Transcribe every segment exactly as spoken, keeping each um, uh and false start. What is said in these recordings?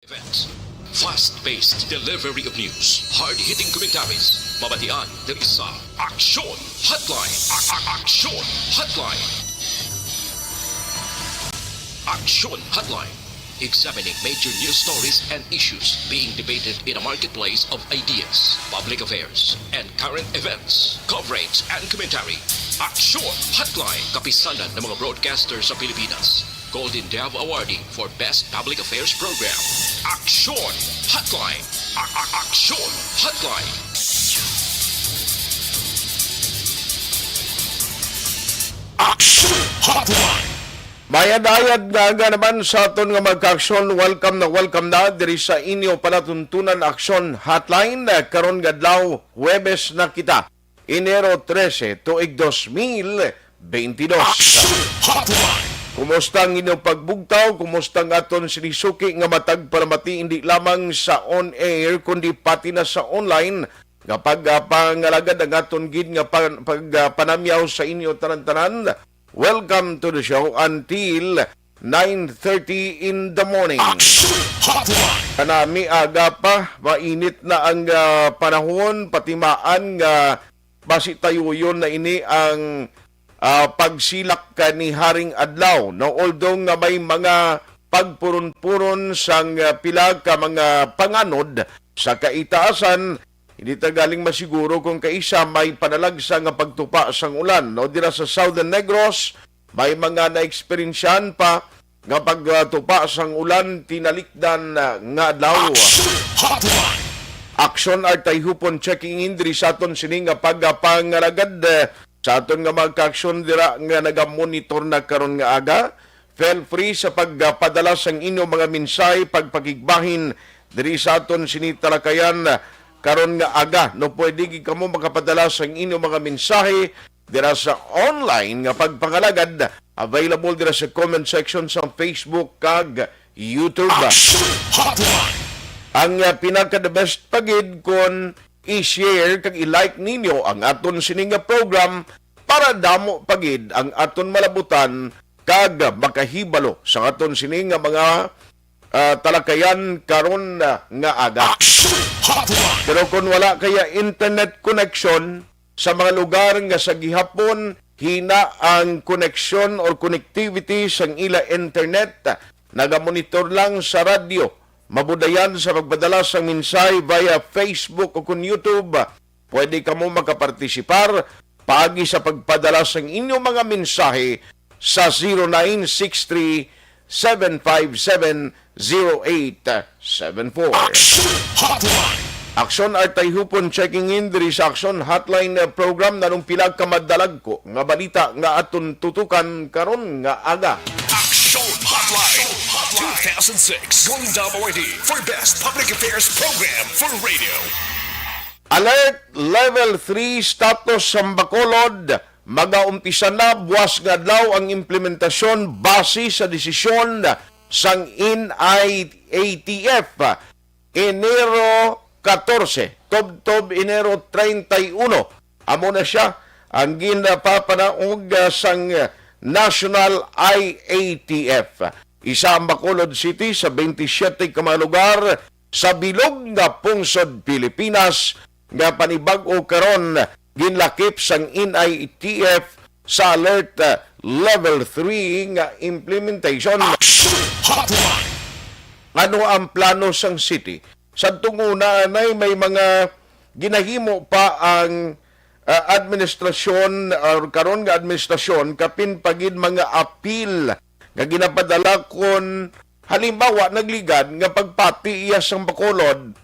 Events. Fast-paced delivery of news. Hard-hitting commentaries. Mabatian diri sa Aksyon Hotline. A- a- Aksyon Hotline. Aksyon Hotline. Examining major news stories and issues being debated in a marketplace of ideas, public affairs, and current events. Coverage and commentary. Aksyon Hotline. Kapisanan ng mga broadcaster sa Pilipinas. Golden Dove Awardee for Best Public Affairs Program. Aksyon Hotline. A- a- Aksyon Hotline. Aksyon Hotline. Mayad-ayad nga aga naman sa aton nga mga kaaksyon. Welcome na welcome na diri sa inyo palatuntunan Aksyon Hotline, eh, karon nga adlaw, Huwebes na kita. Enero trese, tuig dos mil bentidós. Aksyon Hotline. Kumusta ang inyong pagbugtaw? Kumusta ang aton sinisuki nga matag palamati, hindi lamang sa on air, kundi pati na sa online, nga pag, ah, pangalagad ang aton gid nga pan-, pag, ah, panamyaw sa inyo tanan-tanan? Welcome to the show until nine thirty in the morning. Aksyon Hotline. Kanami aga pa, mainit na ang, ah, panahon, patimaan nga basi tayuyon na ini ang, ah, pagsilak ka ni Haring Adlaw, no? Although nga may mga pagpuron-puron sang, ah, pila ka mga panganod sa kaitaasan, hindi ta galing masiguro kung kaisa may panalagsa nga pagtupa sang ulan, no? Dira sa Southern Negros, may mga naeksperyensyahan pa nga pagtupa sang ulan tinalikdan, ah, nga adlaw. Aksyon Hotline. Aksyon Artay Hupon checking in diri sa aton sini nga pagpangalagad, eh, sa aton nga mga kaaksyon dira nga nagamonitor na karon nga aga. Feel free sa pagpadala sang inyo mga mensahe, pagpakigbahin diri sa aton sini talakayan, ah, karon nga aga. No, pwede gid kamo makapadala sang inyo mga mensahe dira sa online nga pagpangalagad, available dira sa comment section sa Facebook kag YouTube. Aksyon Hotline. Ang, ah, pinaka the best pa gid kon i-share kag i-like ninyo ang aton sini nga program para damo pa gid ang aton malabutan kag makahibalo sa aton sini nga mga, ah, talakayan karon, ah, nga aga. Aksyon Hotline. Pero kung wala kaya internet connection, sa mga lugar nga sa gihapon hina ang koneksyon or connectivity sang ila internet, nagamonitor lang sa radyo, mabudayan sa pagpadala sang mensahe via Facebook o kon YouTube, pwede kamo makapartisipar paagi sa pagpadala sang inyong mga mensahe sa zero nine six three, seven five seven, zero eight seven four. Aksyon Hotline. Aksyon Artay Hupon checking in diri sa Aksyon Hotline, eh, program. Nanong pila ka madalagko nga balita nga aton tutukan karon nga aga. Aksyon Hotline two thousand six Golden Dove Awardee for Best Public Affairs Program for Radio. Alert Level three status sa Bacolod. Magaumpisa na buwas nga adlaw ang implementasyon base sa desisyon sang N I A T F. Enero katorse, tubtob Enero treinta y uno. Amo na siya ang ginapapanaog, ah, sang National I A T F. Isa ang Bacolod City sa twenty-seven ka mga lugar sa bilog nga pungsod Pilipinas nga panibag-o karon ginlakip sang N I T F sa Alert, uh, Level three nga implementation. Action Hotline. Ano ang plano sang city? Sa tunguna anay may mga ginahimo pa ang, uh, administrasyon, or karon nga administrasyon, kapin pa gid mga apil nga ginapadala kon halimbawa nagligad nga pagpati iya sang Bacolod,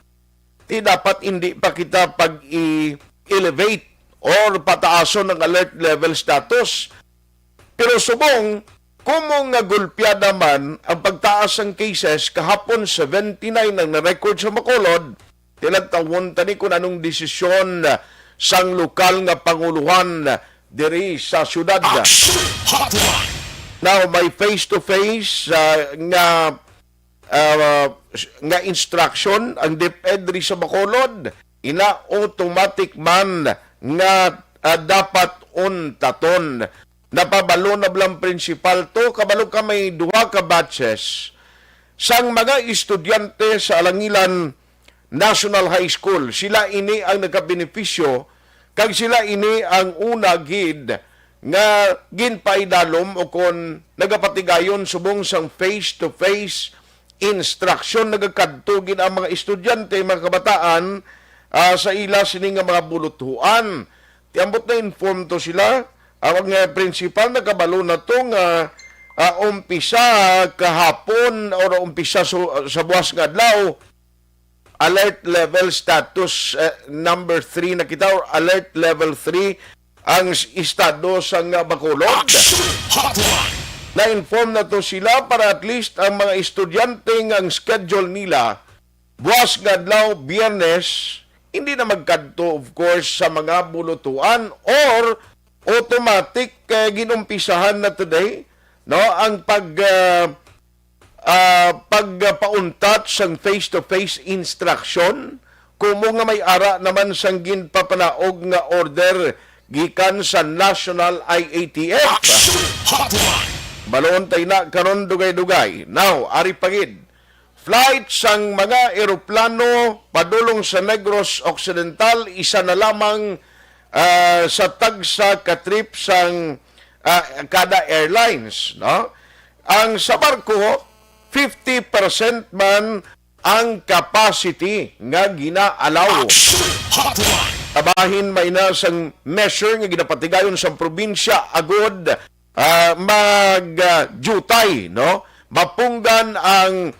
ti dapat indi pa kita pag-i-elevate or pataason ang alert level status. Pero subong, kumong nga gulpya naman ang pagtaas sang cases, kahapon seventy-nine ang na-record sa Bacolod, tilagtawon tani kung anong desisyon sang lokal nga panguluhan diri sa syudad. Action Hotline. Now, may face-to-face, ah, nga ah, nga instruction ang DepEd diri sa Bacolod, ina automatic man nga, ah, dapat untaton. Napabalo na bala ang principal to, kabalo ka may duha ka batches sang mga estudyante sa Alangilan National High School. Sila ini ang nakabenepisyo, kag sila ini ang una gid nga ginpaidalom o kon nagapatigayon subong sang face-to-face instruction. Nagakadto gid ang mga estudyante, mga kabataan, ah, sa ila sini nga mga bulutuan. Ti ambot na inform to sila. Ang, ah, principal nakabalo na to nga, ah, umpisa kahapon or umpisa su-, sa buwas nga adlaw, alert level status, eh, number three na kita, or alert level three ang s-, estado sang, ah, Bacolod. Action Hotline! Na-inform na to sila para at least ang mga estudyante nga ang schedule nila buwas nga adlaw, Biyernes, hindi na magkadto, of course, sa mga bulutuan or automatic, eh, ginumpisahan na today, no, ang pag, ah, ah, pagpauntat sang face-to-face instruction, kumo nga may ara naman sang ginpapanaog nga order gikan sa National I A T F. Action Hotline! Baloon tay na karon dugay-dugay. Now, ari pa gid, flight sang mga eroplano padulong sa Negros Occidental, isa na lamang, ah, sa tagsa ka trip sang, ah, kada airlines, no? Ang sa barko, fifty percent man ang capacity nga gina-allow. Action Hotline! Kabahin may na sang measure nga ginapatigayon sa probinsya agud, ah, mag, ah, jutay, no? Mapunggan ang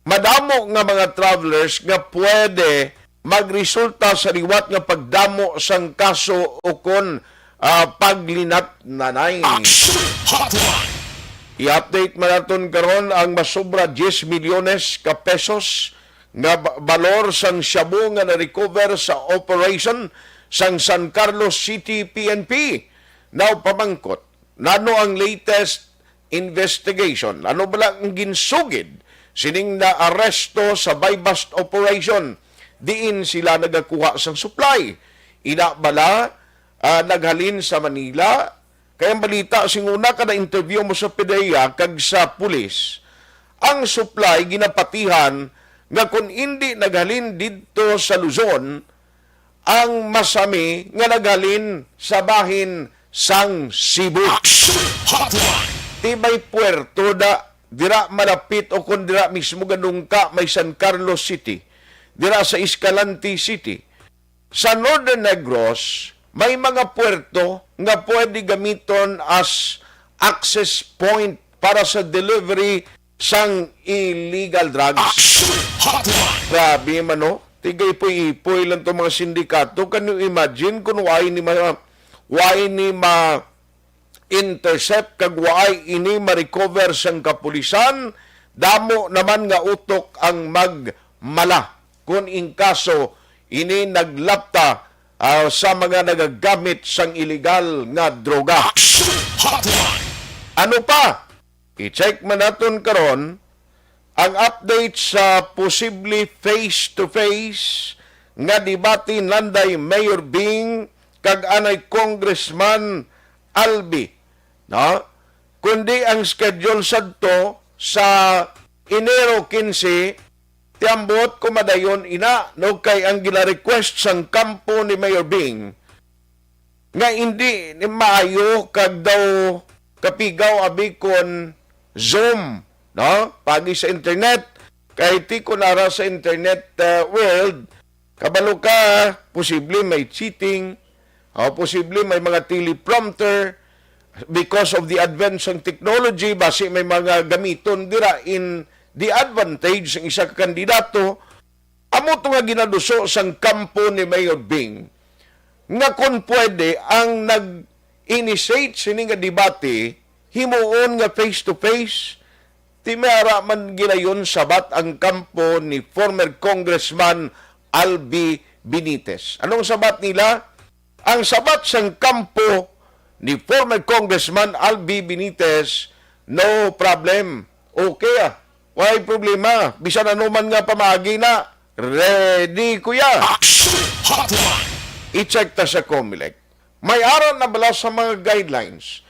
madamo nga mga travelers nga pwede magresulta sa liwat nga pagdamo sang kaso ukon, ah, paglinatnanay. Action Hotline! I-update man naton karon ang masobra diyes milyones ka pesos nga ba-, balor sang shabu nga na-recover sa operation sang San Carlos City P N P. Now, pamangkot, nano ang latest investigation? Ano bala ang ginsugid sining naaresto sa buy-bust operation diin sila nagakuha sang supply? Ina bala, ah, naghalin sa Manila? Kay ang balita, sing una, kada interview mo sa PDEA kag sa pulis, ang supply ginapatihan nga kon indi naghalin didto sa Luzon, ang masami nga naghalin sa bahin sang Cebu. Action Hotline! Ti may puerto da, dira malapit o kon dira mismo ganungka may San Carlos City, dira sa Escalante City. Sa Northern Negros, may mga puerto nga pwede gamiton as access point para sa delivery sang illegal drugs. Action Hotline! Grabe man, no? Tigaipoy-ipoy lang to mga sindikato. Can you imagine kung why ni ma-, why ni ma-, intercept kag waay ini ma-recover sang kapulisan, damo naman nga utok ang magmala kon in kaso ini naglapta, ah, sa mga nagagamit sang iligal nga droga. Action Hotline! Ano pa? I-check man naton karon ang update sa posible face-to-face nga debate nanday Mayor Bing kag anay Congressman Albi, no? Kundi ang schedule sadto sa Enero quince, ti ambot ko madayon ina, no, kay ang gina-request sang kampo ni Mayor Bing nga hindi ni maayo kag daw kapigaw abi kon Zoom, no? Pagi sa internet, kay ti kon ara sa internet, uh, world, kabalo ka, posible may cheating, o posible may mga teleprompter because of the advance ng technology, basi may mga gamiton dira in the advantage ng isa ka kandidato. Amo to nga ginaduso sang kampo ni Mayor Bing nga kon pwede ang nag-initiate sini nga debate himuon nga face-to-face, ti may ara man gilayon sabat ang kampo ni former Congressman Albi Benitez. Anong sabat nila? Ang sabat sang kampo ni former Congressman Albi Benitez, "No problem. Okay, ah. Way problema. Bisan ano man nga pamaagi na, ready ko ya." Action Hotline! I-check ta sa Comelec. May ara na bala sa mga guidelines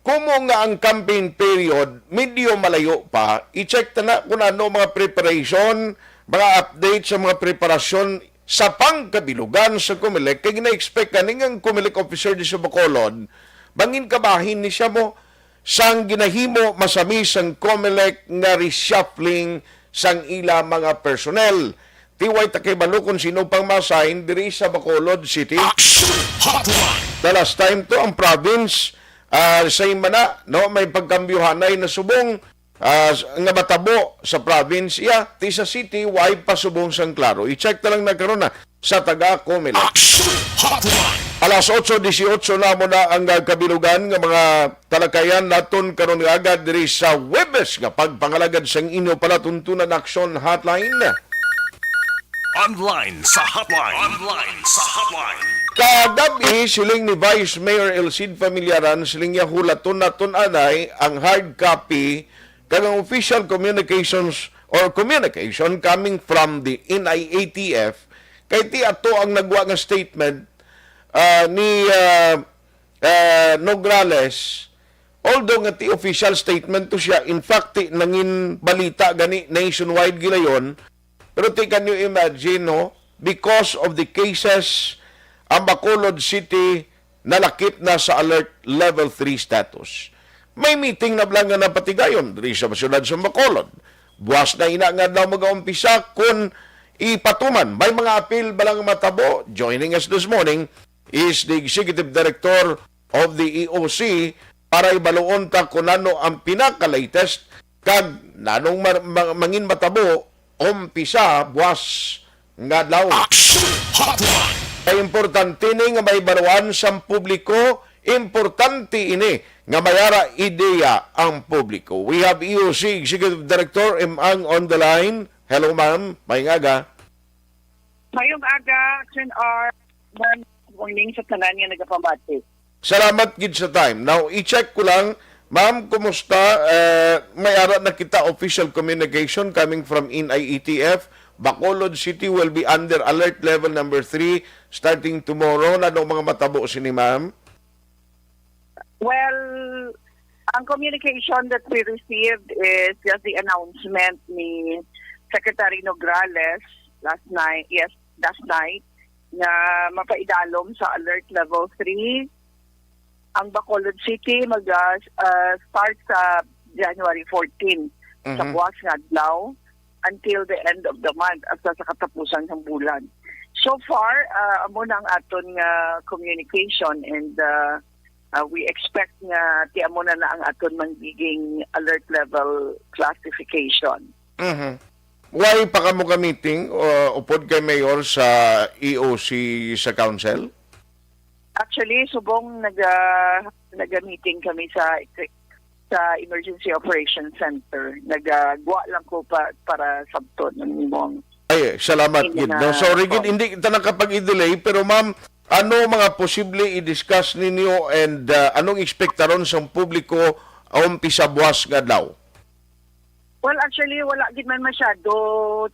Kumo nga ang campaign period medyo malayo pa, i-check ta na kung ano mga preparation, mga update sa mga preparasyon sa pangkabilugan sa Comelec, kay gina-expect gani nga ang Comelec officer di sa Bacolod, bangin kabahin ni siya mo sang ginahimo masami sang Comelec nga reshuffling sang ila mga personnel. Tiway ta kay balo kung sino pang ma-assign diri sa Bacolod City. Action Hotline. The last time to ang province, ah, sa Imana, no, may pagkambyohanay na subong, ah, nga matabo sa province, iya, ti sa city, way pa subong sang klaro. I-check na lang na karon na sa taga Comelec. Action Hotline. Alas otso dieciocho na mo na ang, ah, kabilugan nga mga talakayan naton karon nga agad diri sa Huwebes nga pagpangalagad sang inyo palatuntunan Action Hotline. Online sa hotline. Online sa hotline. Kagab-i, siling ni Vice Mayor El Cid Familiaran, siling niya hulaton naton anay ang hard copy kag ang official communications or communication coming from the N I A T F, kay ti ato ang nagwa nga statement, ah, ni, ah, ah, Nograles, although nga ti official statement to siya, in fact, ti nangin balita gani nationwide gilayon, pero ti, can you imagine, no? Because of the cases, ang Bacolod City nalakip na sa alert level three status. May meeting na bala nga napatigayon diri sa siyudad sa Bacolod. Buwas na ina nga adlaw magaumpisa kun ipatuman. May mga apil bala nga matabo. Joining us this morning is the Executive Director of the E O C para ibaluon ta kung ano ang pinaka-latest kag nanong mar-, ma-, mangin matabo umpisa buwas nga adlaw. Action Hotline. Kay importante ni nga maibaluan sang publiko, importante ini nga may ara ideya ang publiko. We have E O C Executive Director Em Ang on the line. Hello, ma'am. Maayong aga. Mayong aga, Action R. Morning sa tanan nga nagapamati. Salamat gid sa time. Now, i-check ko lang, ma'am, kumusta? Eh, may ara na kita official communication coming from N I A T F. Bacolod City will be under alert level number three starting tomorrow. Ano mga matabo sini, ma'am? Well, ang communication that we received is just the announcement ni Secretary Nograles last night, yes, last night, nga mapaidalom sa alert level three ang Bacolod City mag, ah, ah, start sa January fourteen, sa Mhm. buwas nga adlaw, until the end of the month, hasta sa katapusan sang bulan. So far, ah, amo na ang aton nga communication, and, ah, ah, we expect nga ti amo na na ang aton magiging alert level classification. Mhm. Why pa kamo ka meeting, uh, upod kay Mayor sa E O C sa Council? Actually, subong naga-, naga-meeting kami sa, sa Emergency Operations Center. Nagagwa lang ko pa, para sabton ang imong Ay, salamat gid, no? Sorry gid, hindi kita nakapag-i-delay, pero ma'am, ano mga posible i-discuss ninyo and, uh, anong ekspektaron sang publiko aon pa sa buwas nga adlaw? Well, actually, wala gid man masyado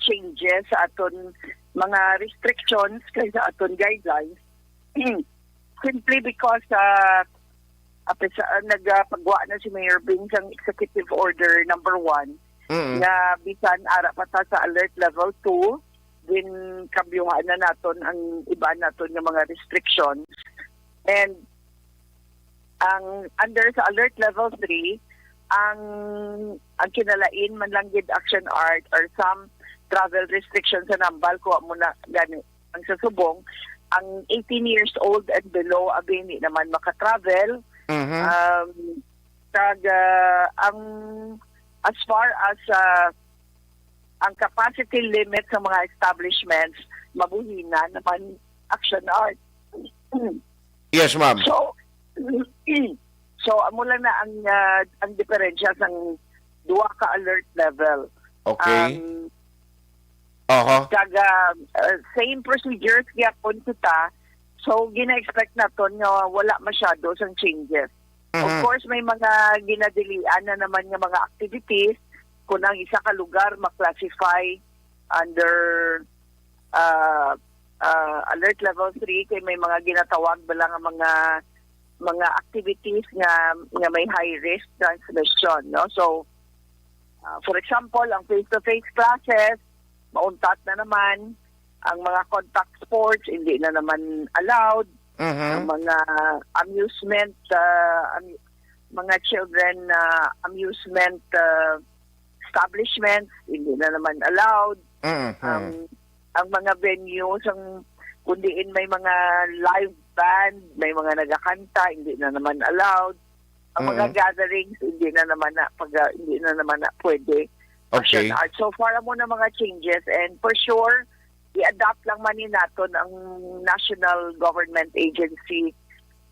changes sa aton mga restrictions kay sa aton guidelines. Simply because, ah, apesa-, ah, nagapagwa na si Mayor Bing sang Executive Order number one, Mm. nga bisan ara pa ta sa alert level two, din kabyuhan na naton ang iba naton nga mga restrictions. And ang under sa alert level three, ang, ang kinalain man lang gid, Action Art, or some travel restrictions sa nambal, kuha mo na gani ang sa subong, ang eighteen years old and below, abi, hindi naman makatravel. Mhm. Um, kag, ah, ang, as far as, ah, ang capacity limit sa mga establishments, mabuhina naman, Action Art. Yes, ma'am. So, so, amo lang na ang, ah, ang diferensya sang duha ka alert level. Okay. Um, Aha. Kag, ah, uh, same procedures gyapon kita. So, gina-expect naton nga wala masyado sang changes. Of Mhm. course, may mga ginadilian na naman nga mga activities kung ang isa ka lugar ma-classify under, ah, ah, alert level three, kay may mga ginatawag bala nga mga mga activities nga nga may high risk transmission, no? So, ah, for example, ang face-to-face classes, mauntat na naman, ang mga contact sports, hindi na naman allowed, ang Mhm. mga amusement, ah, am- mga children na amusement ah, establishments, hindi na naman allowed. Mhm. Ang ang mga venues, ang kung diin may mga live band, may mga nagakanta, hindi na naman allowed. Ang mga Mm. gatherings, hindi na naman na pag hindi na naman na pwede. Action Okay. Art. So far, amo na mga changes, and for sure, i-adapt lang man ni naton ang national government agency,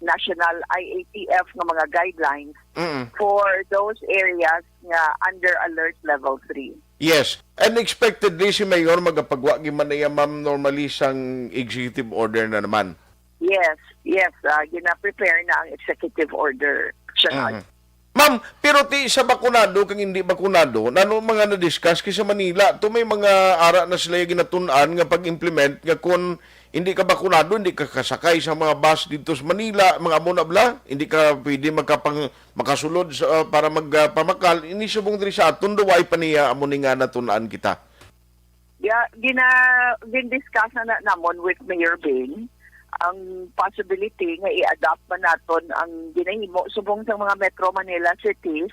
national I A T F nga mga guidelines Mm. for those areas nga under alert level three. Yes. And expectedly, si Mayor magapagwa gyud man niya, ma'am, normally sang executive order na naman. Yes, yes, ah, gina-prepare na ang executive order, Action Art. Mhm. Ma'am, pero ti sa bakunado kag hindi bakunado, nano mga na-discuss kay sa Manila, to may mga ara na sila ginatun-an nga pag-implement nga kun hindi ka bakunado, hindi ka kasakay sa mga bus dito sa Manila, mga amo na bala, hindi ka pwede makapang-, makasulod sa, para mag, ah, pamakal. Ini subong diri sa aton, duway pa niya amo ni nga natun-an kita. Ya, gina gin-discuss na, na namon with Mayor Bing ang possibility nga i-adapt man naton ang ginahimo subong sa mga Metro Manila cities,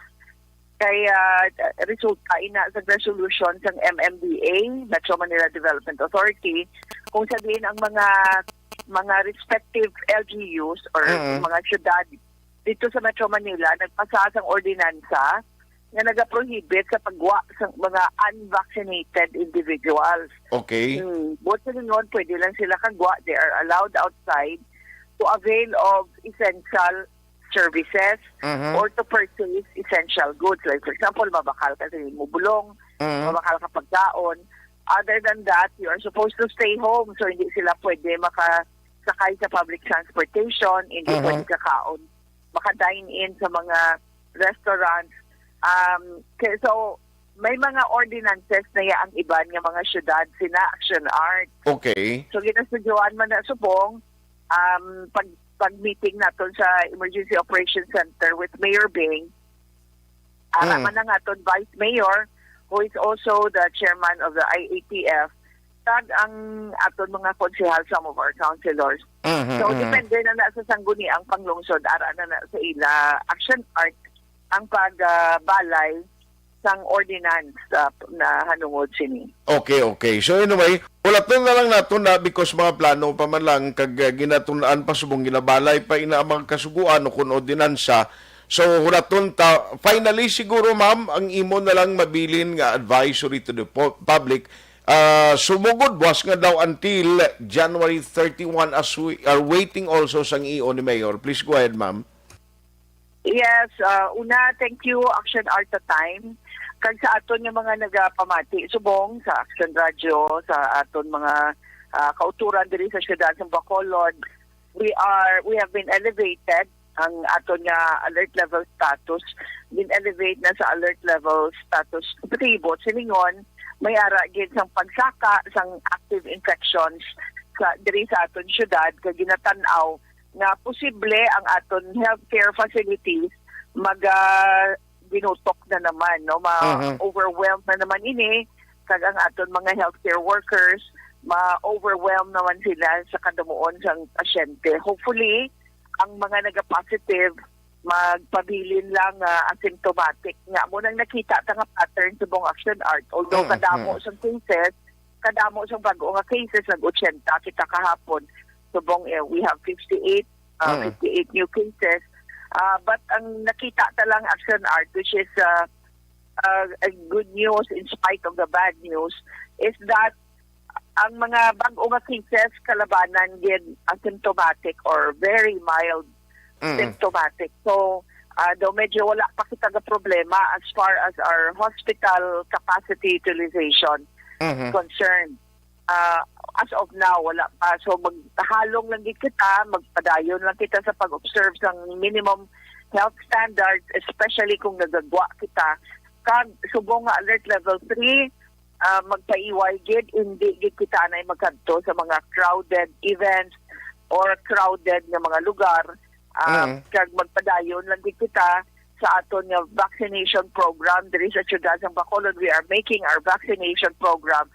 kay, ah, resulta ina sa resolution sang M M D A, Metro Manila Development Authority, kung sa diin ang mga mga respective L G Us or Mm. mga syudad dito sa Metro Manila nagpasa sang ordinansa nga nagaprohibit sa pagwa sa mga unvaccinated individuals. Okay. Hmm. Buot silingon, pwede lang sila kagwa. They are allowed outside to avail of essential services Mhm. or to purchase essential goods. Like, for example, mabakal ka sa imo bulong, Mhm. mabakal ka pagkaon. Other than that, you are supposed to stay home. So, hindi sila pwede makasakay sa public transportation, hindi Mhm. pwede kakaon, maka-dine in sa mga restaurants. Um, kay, so, may mga ordinances na ya ang iban nga mga syudad, sina Action Art. Okay. So, ginastudyohan man na subong, um, pag, pag-meeting naton sa Emergency Operations Center with Mayor Bing, ara Mm. man ang aton Vice Mayor, who is also the chairman of the I A T F, kag ang aton mga konsehal, some of our councilors. Mhm, So, mhm. depende na na sa sangguniang panglungsod, ara na na sa ila Action Art ang pag, ah, balay sang ordinance, ah, na hanungod sini. Okay, okay. So anyway, hulaton na lang nato na because mga plano pa man lang kag, ah, ginatun-an pa subong ginabalay pa ina ang mga kasugoan o kun ordinansa. So hulaton ta, finally siguro, ma'am, ang imo na lang mabilin nga advisory to the pu-, public, ah, sumugod buwas nga daw until January thirty-one as we are waiting also sang E O ni Mayor. Please go ahead, ma'am. Yes, ah, una, thank you, Action Art, sa time. Kag sa aton nga mga nagapamati subong sa Action Radio, sa aton mga, ah, kauturan diri sa siyudad sa Bacolod, we are, we have been elevated. Ang aton nga alert level status, been elevate na sa alert level status three. Buot silingon, may ara gid sang pagsaka sang active infections sa, diri sa aton siyudad, kag ginatan-aw nga posible ang aton healthcare facilities maga ginutok na naman, no? Mhm. Ma-overwhelm na naman ini, kag ang aton mga healthcare workers, ma-overwhelm naman sila sa kadamuon sang pasyente. Hopefully, ang mga nagapositive, magpabilin lang nga asymptomatic. Nga mo nang nakita ta nga pattern subong, Action Art. Although Mm, kadamo mm. sang cases, kadamo sang bag-o nga cases, nag-ochenta kita kahapon. Subong, eh, we have fifty-eight, uh, Mm. fifty-eight new cases. Uh, but ang nakita ta lang, Action Art, which is, uh, uh, a good news in spite of the bad news, is that ang mga bag-o nga cases kalabanan gid asymptomatic or very mild Mm. symptomatic. So, uh, daw medyo wala pa kita ga problema as far as our hospital capacity utilization Mhm. concerned. Uh, as of now, wala pa. So, maghalong lang gid kita, magpadayon lang kita sa pag-observe sang minimum health standards, especially kung nagagwa kita. Kag subong nga alert level three, ah, magpaiway gid, hindi gid kita anay magkadto sa mga crowded events or crowded nga mga lugar. Um, Mm. Kag magpadayon lang gid kita sa aton nga vaccination program diri sa siyudad sang Bacolod. We are making our vaccination program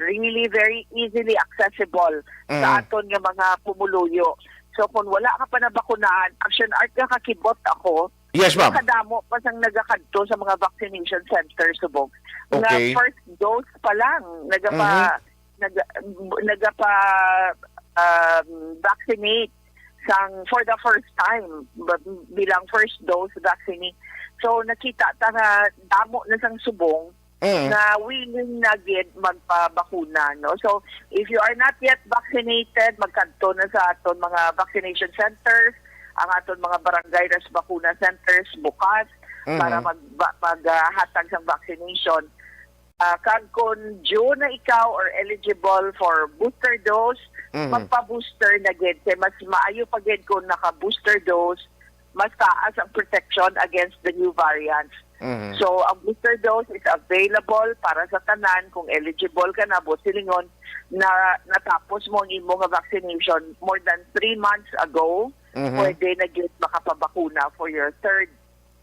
really very easily accessible sa Mm. aton nga mga pumuluyo. So, kung wala ka pa nabakunahan, Action Art, nga kakibot ako, Yes, ma'am. Kadamo pa sang nagakadto sa mga vaccination center subong. Nga Okay. first dose pa lang, nagapa-, Mhm. naga-, nagapa, um, vaccinate sang for the first time, ba-, bilang first dose vaccinate. So, nakita ta nga damo na sang subong Mm. nga willing na gid magpabakuna, no? So, if you are not yet vaccinated, magkadto na sa aton mga vaccination centers, ang aton mga barangay ras bakuna centers bukas Mhm. para mag-, ba-, mag, ah, hatag sang vaccination. Ah, kag kung due na ikaw or eligible for booster dose, Mhm. magpa-booster na gid. Kay mas maayo pa gid kung naka-booster dose, mas taas ang protection against the new variants. Mhm. So, ang booster dose is available para sa tanan. Kung eligible ka na, buot silingon, na natapos mo ang imo nga vaccination more than three months ago, Mhm. pwede na gid makapabakuna for your third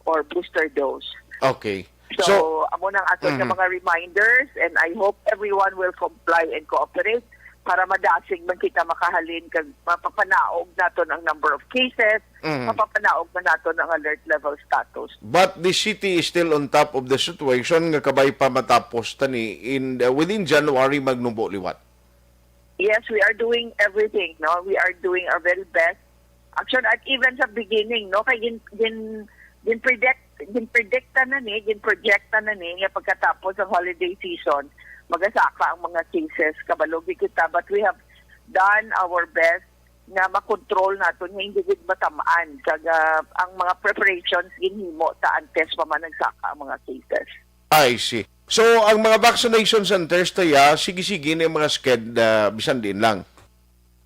or booster dose. Okay. So, So, amo nang aton nga Mhm. mga reminders, and I hope everyone will comply and cooperate para madasig man kita makahalin kag mapapanaog naton ang number of cases, Mhm. mapapanaog man naton ang alert level status. But the city is still on top of the situation nga kabay pa matapos tani in, uh, within January magnubo liwat. Yes, we are doing everything, no? We are doing our very best. Actually, at even sa beginning, no, kay gin, gin, gin-predict, gin-predicta na ni, gin-projecta na ni nga pagkatapos ang holiday season, magasaka ang mga cases. Kabalo gid kita, but we have done our best nga makontrol naton nga hindi gid matamaan. Kag, ah, ang mga preparations ginhimo ta antes pa man nagsaka ang mga cases. I see. So, ang mga vaccination centers, taya, sige-sige na yung mga sked, ah, bisan din lang.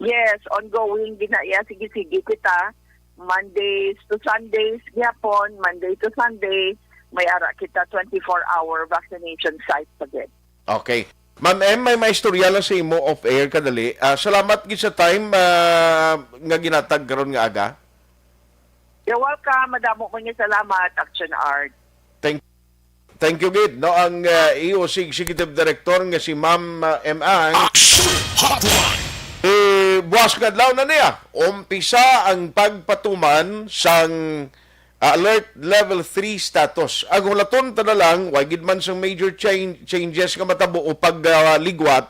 Yes, ongoing din na iya. Sige-sige kita. Mondays to Sundays gihapon, Monday to Sunday, may ara kita twenty-four hour vaccination site pa gid. Okay. Ma'am M, may maistorya lang sa imo off-air kadali. Ah, salamat gid sa time, ah, nga ginatag karon nga aga. You're welcome. Madamo mo niya salamat, Action Art. Thank, thank you gid, no, ang, ah, E O C Executive Director nga si Ma'am, ah, M Ang. Action Hotline. Eh, buwas nga adlaw na niya. Umpisa ang pagpatuman sang, ah, alert level three status. Ang hulaton ta na lang, wa gid man sang major change, changes nga matabo o pag, ah, ligwat.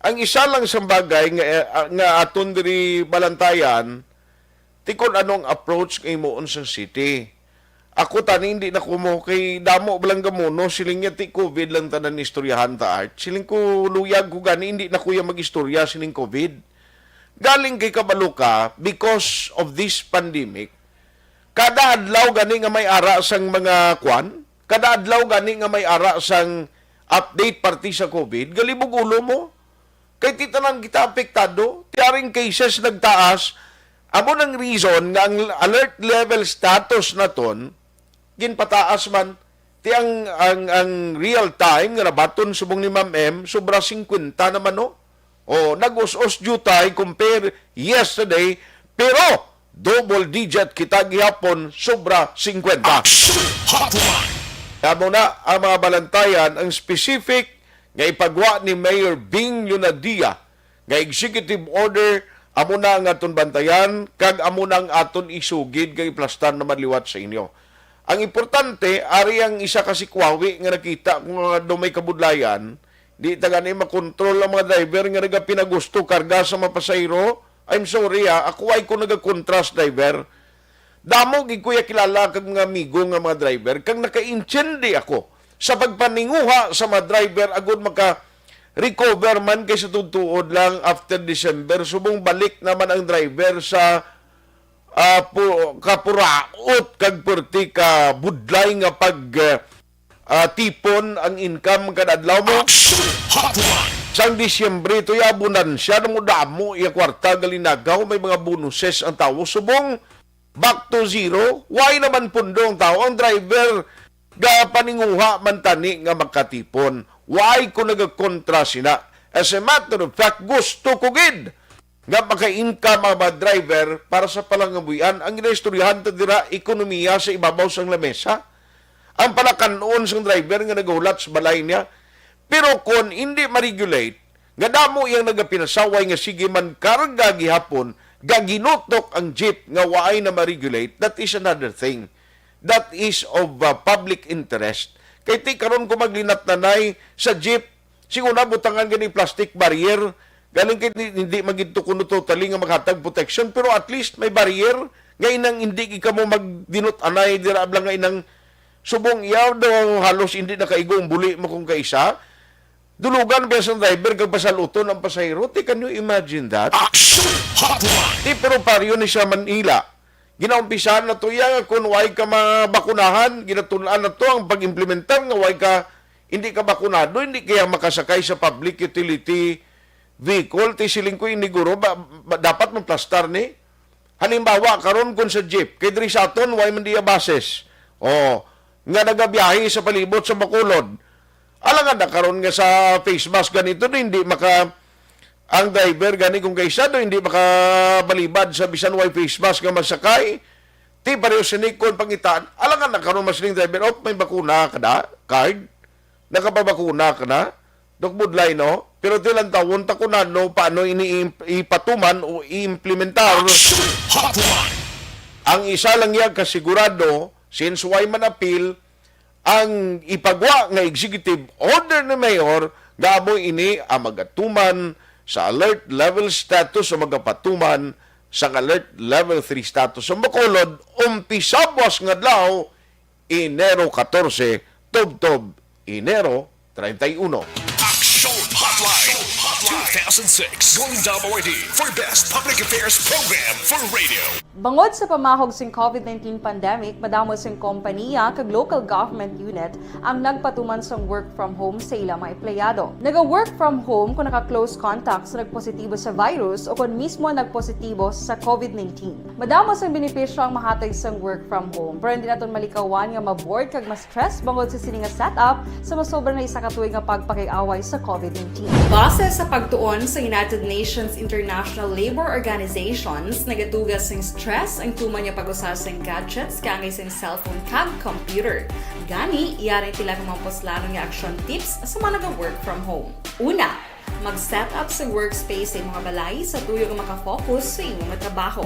Ang isa lang sang bagay nga, eh, ah, nga aton diri balantayan, ti kon ano ang approach nga himuon sang city. Ako tani, hindi na ko mo, kay damo ba lang gamuno, siling niya, ti COVID lang tanan istoryahan ta, Art. Siling ko, luyag ko gani, hindi na ko ya mag-istorya sining COVID. Galing kay kabalo ka, because of this pandemic, kada adlaw gani nga may ara sang mga kwan, kada adlaw gani nga may ara sang update parti sa COVID, galibog ulo mo. Kay ti tanan kita apektado, ti aring cases nagtaas. Amo nang reason nga ang alert level status naton ginpataas man. Ti ang, ang, ang real time nga nabaton subong ni Ma'am M, sobra singkwenta naman, no? O, nag-us-us jutay compare yesterday, pero double digit kita gihapon, sobra singkwenta. Action Hotline. Amo na ang mga balantayan, ang specific nga ipagwa ni Mayor Bing Lunadia nga executive order, amo na ang aton bantayan, kag amo na ang aton isugid kag iplastar naman liwat sa inyo. Ang importante, ari ang isa ka sikwawi nga nakita ko nga daw may kabudlayan, di ta gani makontrol ang mga driver nga nagapinagusto karga sa mga pasahero. I'm sorry, ha, ako ay ko nagakontra sa driver. Damo gid ko ya kilala kag mga amigo nga mga driver, kag nakaintindi ako sa pagpaninguha sa mga driver agud maka-recover man kay sa tuod-tuod lang after December, subong balik naman ang driver sa, ah, pu-, kapuraot kag perti ka budlay nga pag, ah, ah, tipon ang income kada adlaw mo. Action Hotline. Sang Disyembre, to ya abonansya, damo-damo ya kwarta galinagaw, may mga bonuses ang tawo. Subong, back to zero, why naman pundo ang tawo? Ang driver, gapaninguha man tani nga makatipon. Why ko nagakontra sina? As a matter of fact, gusto ko gid nga maka-income ang mga driver para sa palangabuhian. Ang ginaistoryahan ta dira, ekonomiya sa ibabaw sang lamesa. Ang palakan-on sang driver nga nagahulat sa balay niya. Pero kon hindi ma-regulate, nga damo iyang nagapinasaway nga sige man karga gihapon, gaginutok ang jeep nga waay na ma-regulate, that is another thing. That is of uh, public interest. Kay ti karon ko maglinat nanay sa jeep, siguro na butangan gani plastic barrier. Galing kay di, hindi magid to kuno totally nga maghatag protection, pero at least may barrier nga inang hindi gid kamo magdinot anay dira abla nga inang subong iya daw halos hindi nakaigo ang buli mo kung kaisa. Dulugan ba sa driver kag pasaluton ang pasahero? Ti, can you imagine that? Action Hotline! Ti, pero paryo ni sa Manila. Ginaumpisahan na to iya nga kung way ka mabakunahan, ginatunan na to ang pag-implementar nga way ka, hindi ka bakunado, hindi kaya makasakay sa public utility vehicle. Ti siling ko, iniguro, ba, ba, dapat maplastar ni? Halimbawa, karon kun sa jeep, kay diri sa aton, way man diya buses. Oh, nga nagabiyahe sa palibot sa Bacolod. Alangan na karon nga sa face mask ganito, no, hindi maka, ang driver gani kung kaysa, no, hindi makabalibad sa bisan way face mask nga masakay. Ti pareho sa nikon pangitaan, alangan na karon mas ning driver, oh, may bakuna ka na, card? Nakapabakuna ka na? Doc Budlay, no? Pero tilantawon ta kung ano, paano ini i-, ipatuman o i-implementar. Action Hotline! Ang isa lang iya kasigurado, since way man appeal, ang ipagwa nga executive order ni Mayor nga amo ini ang magatuman sa alert level status o magapatuman sa alert level three status sa Bacolod, umpisa buwas nga adlaw, Enero katorse, tubtob Enero treinta y uno. Action Hotline two thousand six. Going double R D for Best Public Affairs Program for Radio. Bangod sa pamahog sing COVID nineteen pandemic, madamo sing kompaniya kag local government unit ang nagpatuman sang work from home sa ila mga empleyado. Naga-work from home kung naka-close contact sa nagpositibo sa virus o kon mismo nagpositibo sa COVID nineteen. Madamo sang benepisyo ang mahatag sang work from home, pero hindi naton malikawan nga ma-bored kag ma-stress bangod sa sini nga setup sa masobra na isa ka tuig nga pagpakig-away sa COVID nineteen. Base sa pagtuon sa United Nations International Labor Organizations, nagatuga sing stress ang tuman nga pag-usa sing gadgets kaangay sing cellphone kag computer. Gani, yari sila nga mga puslanon nga action tips sa mga naga-work from home. Una, mag-set up sa workspace sa imong balay sa tuyo nga makafocus sa imong trabaho.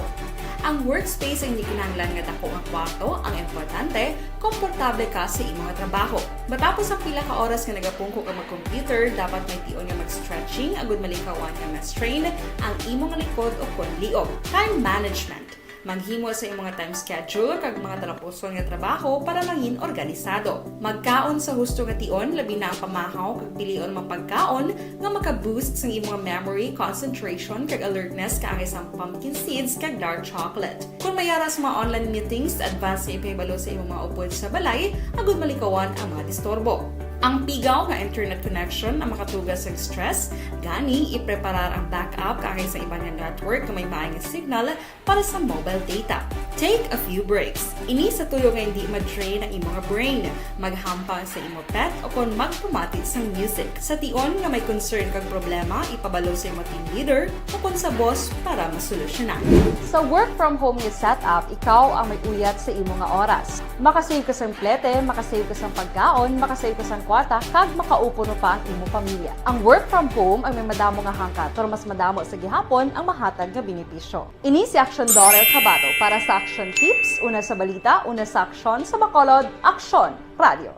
Ang workspace ay hindi kinahanglan nga dako nga kwarto, ang importante, komportable ka sa imong trabaho. Matapos ang pila ka oras nga nagapungko ka mag-computer, dapat may tion nga mag-stretching agud malikawan nga ma-strain ang imong likod o kon liog. Time management. Maghimo sa imong time schedule kag mga talapuson nga trabaho para mangin organisado. Magkaon sa husto nga tion, labi na ang pamahaw kag pilion mga pagkaon nga maka-boost sang imong memory, concentration, kag alertness kaangay sang pumpkin seeds kag dark chocolate. Kung may ara sa mga online meetings, advance nga ipahibalo sa imong mga upod sa balay agud malikawan ang mga disturbo. Ang pigaw nga internet connection ang makatuga sa stress, gani ipreparar ang backup kaangay sa iban nga network nga may maay nga signal para sa mobile data. Take a few breaks. Ini sa tuyo nga hindi ma-drain ang imo nga brain. Maghampang sa imo pet o kon magpamati sang music. Sa tion nga may concern kag problema, ipabalo sa imo team leader o kon sa boss para masolusyonan. Sa work from home nga setup, ikaw ang may uyat sa imo nga oras. Makasave ka sang plete, makasave ka sang pagkaon, makasave ka sang kwarta, kag makaupo pa ang imo pamilya. Ang work from home ay may madamo nga hangkat, pero mas madamo sa gihapon ang mahatag nga benepisyo. Ini si Aksyon Dorel Cabato para sa Aksyon Tips, una sa balita, una sa aksyon, sa Bacolod, Aksyon Radio.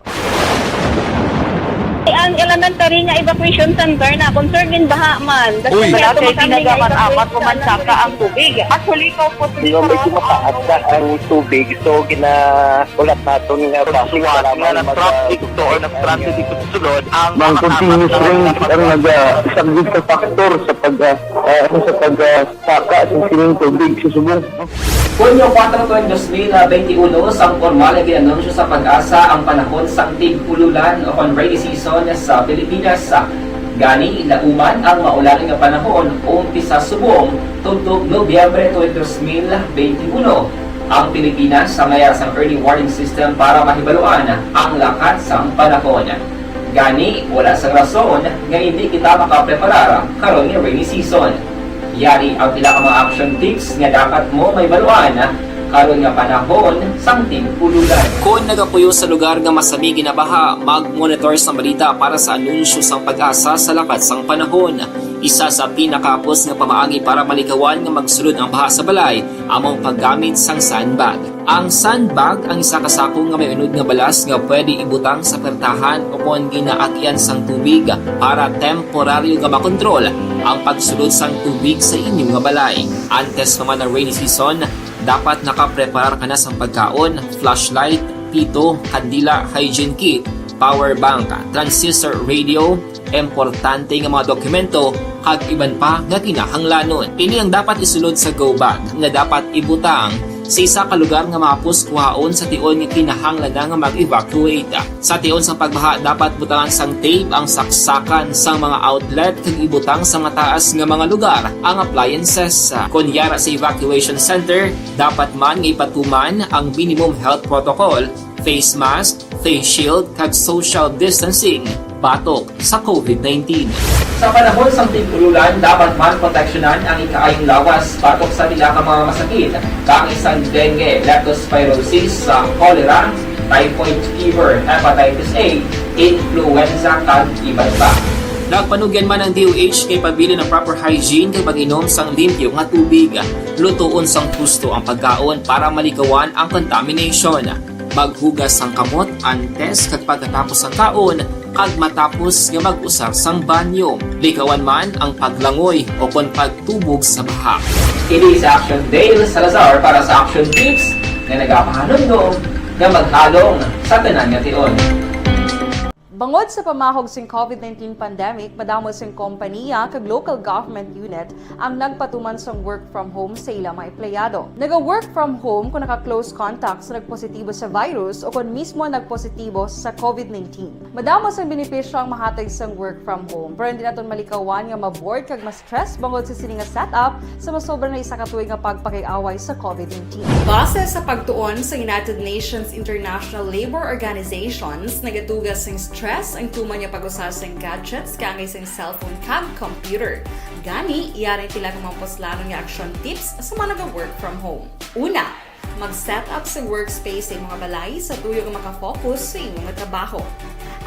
Ang elementary nga evacuation center na concern gin baha man. Uy. Wala kay ginagamit apat ko man saka ang tubig. Actually, ikaw po. Di ba, medyo mataas na ang tubig, so gina-, ulat naton nga traffic, para nga mag-, nag-traffic to or nag-traffic dito sa sulod, ang mga continuous rain ang naga-, isa gid sa factor sa pag, ah, ah, ano, sa pag, ah, saka sa sining tubig sa subong. Hunyo kuwatro tuig dos mil benti uno, sang pormal nga gin-anunsyo sa PAGASA ang panahon sang tig-ululan o kon rainy season sa Pilipinas. Gani, nauban ang maulan nga panahon umpisa subong tubtob Nobyembre tuig dos mil benti uno. Ang Pilipinas, sa mayara sang early warning system para mahibaluan ang lakat sang panahon. Gani, wala sang rason nga hindi kita makapreparar karon nga rainy season. Yari ang pila ka mga action tips nga dapat mo mahibaluan karon nga panahon sang tig-ululan. Kon nagapuyo sa lugar nga masami ginabaha, mag-monitor sa balita para sa anunsyo sang PAGASA sa lakat sang panahon. Isa sa pinakahapos nga pamaagi para malikawan nga magsulod ang baha sa balay amo ang paggamit sang sandbag. Ang sandbag ang isa ka sako nga may unod nga balas nga pwede ibutang sa pertahan o kon ginaagyan sang tubig para temporaryo nga makontrol ang pagsulod sang tubig sa inyo nga balay. Antes pa man ang rainy season, dapat nakapreparar ka na sang pagkaon, flashlight, pito, kandila, hygiene kit, power bank, transistor radio, importante nga mga dokumento, kag iban pa nga kinahanglanon. Ini ang dapat isulod sa go bag nga dapat ibutang sa isa ka lugar nga mahapos kuhaon sa tion nga kinahanglan na nga mag-evacuate. Sa tion sang pagbaha, dapat butangan sang tape ang saksakan sang mga outlet kag ibutang sa mataas nga mga lugar ang appliances. Kon yara sa evacuation center, dapat man nga ipatuman ang minimum health protocol, face mask, face shield, kag social distancing batok sa COVID nineteen. Sa panahon sang tig-ululan, dapat man proteksyonan ang ikaayong lawas batok sa pila ka mga masakit, kaangay sang dengue, leptospirosis, sa cholera, typhoid fever, hepatitis A, influenza, kag iban pa. Nagpanugyan man ang D O H nga ipabilin ang proper hygiene kag mag-inom sang limpyo nga tubig. Lutoon sang husto ang pagkaon para malikawan ang contamination. Maghugas sang kamot antes kag pagkatapos sang kaon, kag matapos nga mag-usar sang banyo. Likawan man ang paglangoy o kon pagtubog sa baha. Ini si Action Dale Salazar para sa Action Tips nga nagapahanumdom nga maghalong sa tanan nga tion. Bangod sa pamahog sing COVID nineteen pandemic, madamo sing kompaniya kag local government unit ang nagpatuman sang work from home sa ila mga empleyado. Naga-work from home kung naka-close contact sa nagpositibo sa virus o kon mismo nagpositibo sa COVID nineteen. Madamo sang benepisyo ang mahatag sang work from home, pero hindi naton malikawan nga ma-bored kag ma-stress bangod sa sini nga setup sa masobra na isa ka tuig nga pagpakig-away sa COVID nineteen. Base sa pagtuon sa United Nations International Labour Organizations, nagatuga sing stress ang tuman nga pag-usa sing gadgets kaangay sing cellphone kag computer. Gani, yari tila nga mga puslanon nga action tips sa mga naga-work from home. Una, mag-set up sa workspace sa imo nga balay sa tuyo nga makafocus sa imo nga trabaho.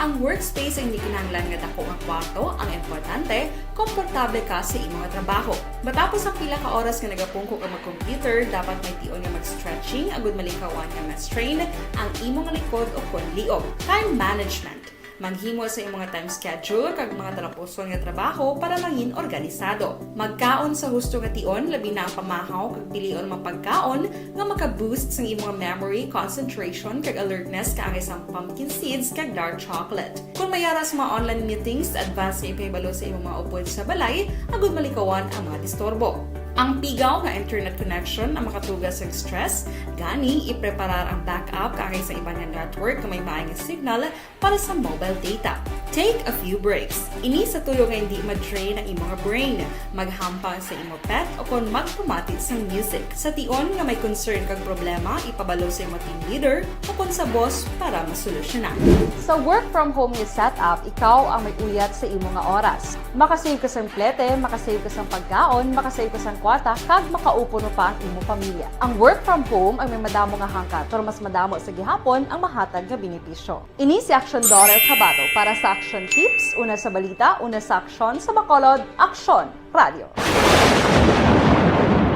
Ang workspace ay hindi kinahanglan nga dako nga kwarto ang importante, komportable ka sa imo nga trabaho. Matapos ang pila ka oras nga nagapungko ka mag-computer, dapat may tion nga mag-stretching agud malikawan nga ma-strain ang imo nga likod o kon liog. Time management. Maghimo sa imo nga time schedule kag mga talapuson nga trabaho para mangin organisado. Magkaon sa husto nga tion, labi na ang pamahaw kag pilion mga pagkaon nga maka-boost sang imo nga memory, concentration, kag alertness kaangay sang pumpkin seeds kag dark chocolate. Kon may ara sa mga online meetings, advance nga ipahibalo sa imong mga upod sa balay agud malikawan ang mga disturbo. Ang pigaw nga internet connection ang makatuga sa stress, gani ipreparar ang backup kaangay sa iban nga network nga may maay nga signal para sa mobile data. Take a few breaks. Ini sa tuyo nga hindi ma-drain ang imo nga brain. Maghampang sa imo pet o kon magpamati sang music. Sa tion nga may concern kag problema, ipabalo sa imo team leader o kon sa boss para masolusyonan. Sa work from home nga setup, ikaw ang may uyat sa imo nga oras. Makasave ka sang plete, makasave ka sang pagkaon, makasave ka sang kwarta, kag makaupo pa ang imo pamilya. Ang work from home ay may madamo nga hangkat, pero mas madamo sa gihapon ang mahatag nga benepisyo. Ini si Action Daughter Kabato para sa Action Tips, una sa balita, una sa aksyon, sa Bacolod, Aksyon Radio.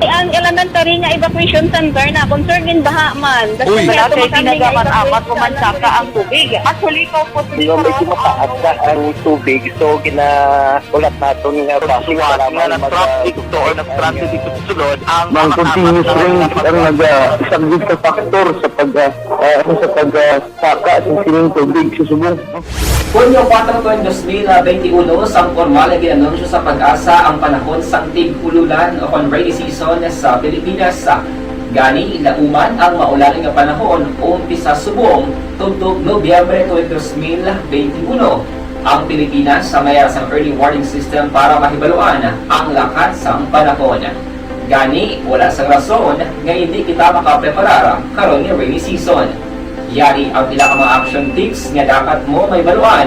Ang elementary nga evacuation center na concern gin baha man. Uy. Wala kay tinaga man amat o mansaka ang tubig. Actually, ikaw po, di ba, medyo mataas na ang tubig. So, gina-, ulat naton nga basic nga para man nag-, nag-traffic to or nag-transit dito sa sulod, ang mga continuous rain ang nag-, ah, isa gid ka factor sa pag, ah, ah, ano, sa pag, ah, saka sa sining tubig sa subong. Hunyo kuwatro, tuig dos mil benti uno, sang pormal nga gin-anunsyo sa PAGASA ang panahon sang tig-ululan o kon rainy season sa Pilipinas. Gani, lauman ang maulan nga panahon umpisa subong tubtob Nobyembre tuig dos mil benti uno. Ang Pilipinas sa may ara sang early warning system para mahibaluan ang lakat sang panahon. Gani, wala sang rason nga hindi kita makapreparar karon nga rainy season. Yari ang pila ka mga action tips nga dapat mo mahibaluan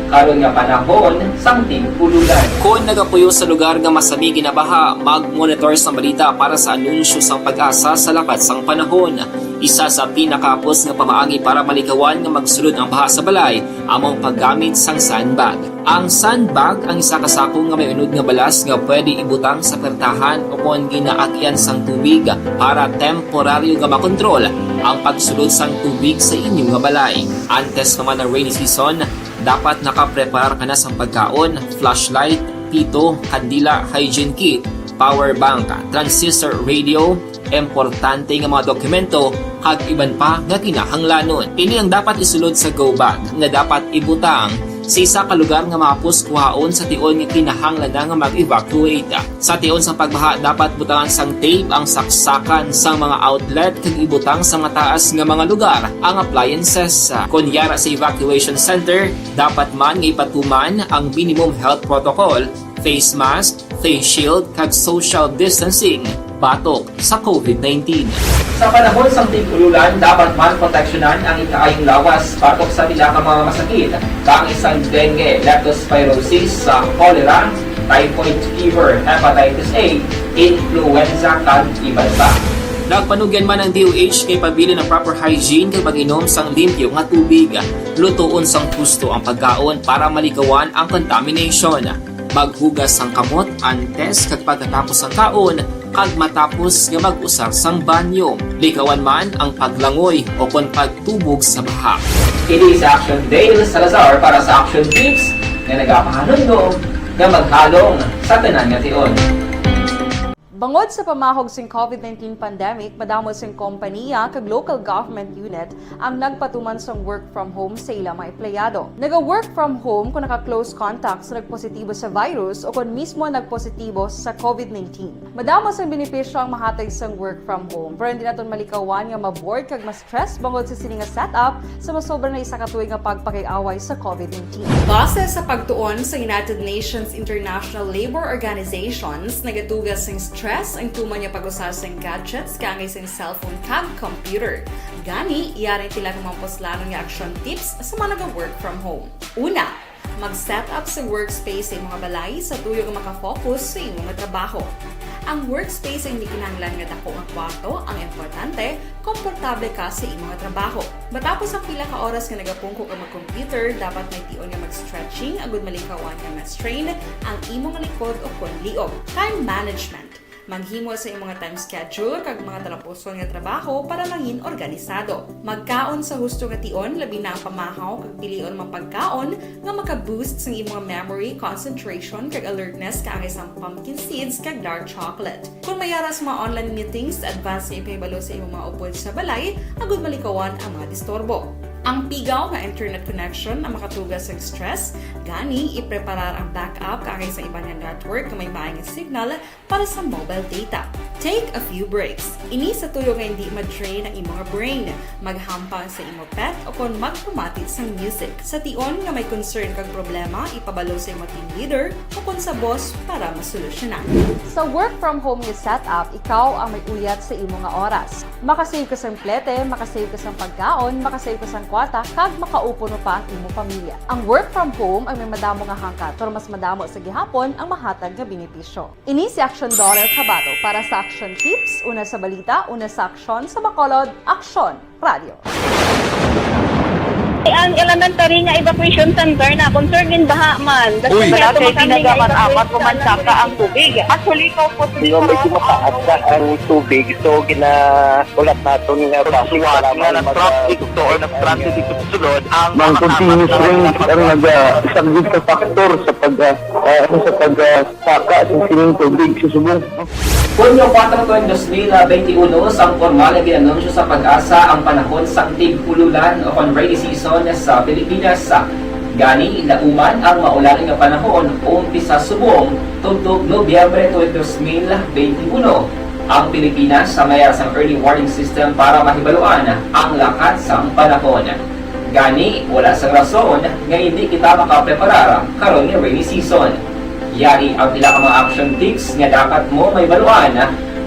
karon nga panahon sang tig-ululan. Kon nagapuyo sa lugar nga masami ginabaha, mag-monitor sang balita para sa anunsyo sang PAGASA sa lakat sang panahon. Isa sa pinakahapos nga pamaagi para malikawan nga magsulod ang baha sa balay amo ang paggamit sang sandbag. Ang sandbag ang isa ka sako nga may unod nga balas nga pwede ibutang sa pertahan o kon ginaagian sang tubig para temporaryo nga makontrol ang pagsulod sang tubig sa inyo nga balay. Antes pa man ang rainy season, dapat nakapreparar ka na sang pagkaon, flashlight, pito, kandila, hygiene kit, power bank, transistor radio, importante nga mga dokumento, kag iban pa nga kinahanglanon. Ini ang dapat isulod sa go bag nga dapat ibutang sa isa ka lugar nga mahapos kuhaon sa tion nga kinahanglan na nga mag-evacuate. Sa tion sang pagbaha, dapat butangan sang tape ang saksakan sang mga outlet kag ibutang sa mataas nga mga lugar ang appliances. Kon yara sa evacuation center, dapat man nga ipatuman ang minimum health protocol, face mask, face shield, kag social distancing batok sa covid nineteen. Sa panahon sang tig-ululan, dapat man proteksyonan ang ikaayong lawas batok sa pila ka mga masakit, kaangay sang dengue, leptospirosis, sa cholera, typhoid fever, hepatitis A, influenza, kag iban pa. Nagpanugyan man ang D O H kay pabilin ang proper hygiene kag pag-inom sang limpyo nga tubig. Lutoon sang husto ang pagkaon para malikawan ang contamination. Maghugas sang kamot antes kag pagkatapos sang kaon, kag matapos nga mag-usar sang banyo. Likawan man ang paglangoy o kon pagtubog sa baha. Kini si Action Dale Salazar para sa Action Tips nga nagapahanumdom nga maghalong sa tanan nga tion. Bangod sa pamahog sing covid nineteen pandemic, madamo sing kompaniya kag local government unit ang nagpatuman sang work from home sa ila mga empleyado. Naga-work from home kung naka-close contact sa nagpositibo sa virus o kon mismo nagpositibo sa covid nineteen. Madamo sang benepisyo ang mahatag sang work from home, pero hindi naton malikawan nga ma-bored kag ma-stress bangod sa sini nga setup sa masobra na isa ka tuig nga pagpakig-away sa covid nineteen. Base sa pagtuon sa United Nations International Labour Organizations, nagatuga sing stress ang tuman nga pag-usa sing gadgets kaangay sing cellphone kag computer. Gani, yari ang pila ka mga puslanon nga action tips sa mga naga-work from home. Una, mag-set up sa workspace sa imo nga balay sa tuyo nga makafocus sa imo nga trabaho. Ang workspace ay hindi kinahanglan nga dako nga kwarto, ang importante, komportable ka sa imo nga trabaho. Matapos ang pila ka oras nga nagapungko ka mag-computer, dapat may tion nga mag-stretching agud malikawan nga ma-strain ang imo nga likod o kon liog. Time management. Maghimo sa imo nga time schedule kag mga talapuson nga trabaho para mangin organisado. Magkaon sa husto nga tion, labi na ang pamahaw, kag pilion ang mga pagkaon nga maka-boost sang imo nga memory, concentration, kag alertness, kaangay sang pumpkin seeds kag dark chocolate. Kon may ara sa mga online meetings, advance nga ipahibalo sa imo mga upod sa balay agud malikawan ang mga disturbo. Ang pigaw nga internet connection ang makatuga sa stress, gani ipreparar ang backup kaangay sa iban nga network nga may maayong signal para sa mobile data. Take a few breaks. Ini sa tuyo nga hindi ma-drain ang imo nga brain. Maghampang sa imo pet o kon magpamati sang music. Sa tion nga may concern kag problema, ipabalo sa imo team leader o kon sa boss para masolusyonan. Sa work from home nga setup, ikaw ang may uyat sa imo nga oras. Makasave ka sang plete, makasave ka sang pagkaon, makasave ka sang kwarta, kag makaupo pa ang imo pamilya. Ang work from home ang may madamo nga hangkat, pero mas madamo sa gihapon ang mahatag nga benepisyo. Ini si Action Dollar Kabato para sa Action Tips, una sa balita, una sa aksyon, sa Bacolod, Aksyon Radio. Ang elementary nga evacuation center na concern gin baha man. Uy. Wala kay tinaga man amat ko man saka ang tubig. Actually, ikaw po, di ba, medyo mataas na ang tubig, so ginaulat naton nga basuhan nga nag-transit to or nag-transit dito sa sulod ang mga continuous rain ang nag-, ah, isang good factor sa pag, ah, ah, ano, sa pag, ah, saka sa sining tubig sa subong. Hunyo kuwatro tuig dos mil benti uno, sang pormal nga gin-anunsyo sa PAGASA ang panahon sang tig-ululan o kon rainy season sa Pilipinas. Gani, lauman ang maulan nga panahon umpisa subong tubtob Nobyembre tuig dos mil benti uno. Ang Pilipinas may ara sang early warning system para mahibaluan ang lakat sang panahon. Gani, wala sang rason nga hindi kita makapreparar karon nga rainy season. Yari ang pila ka mga action tips nga dapat mo mahibaluan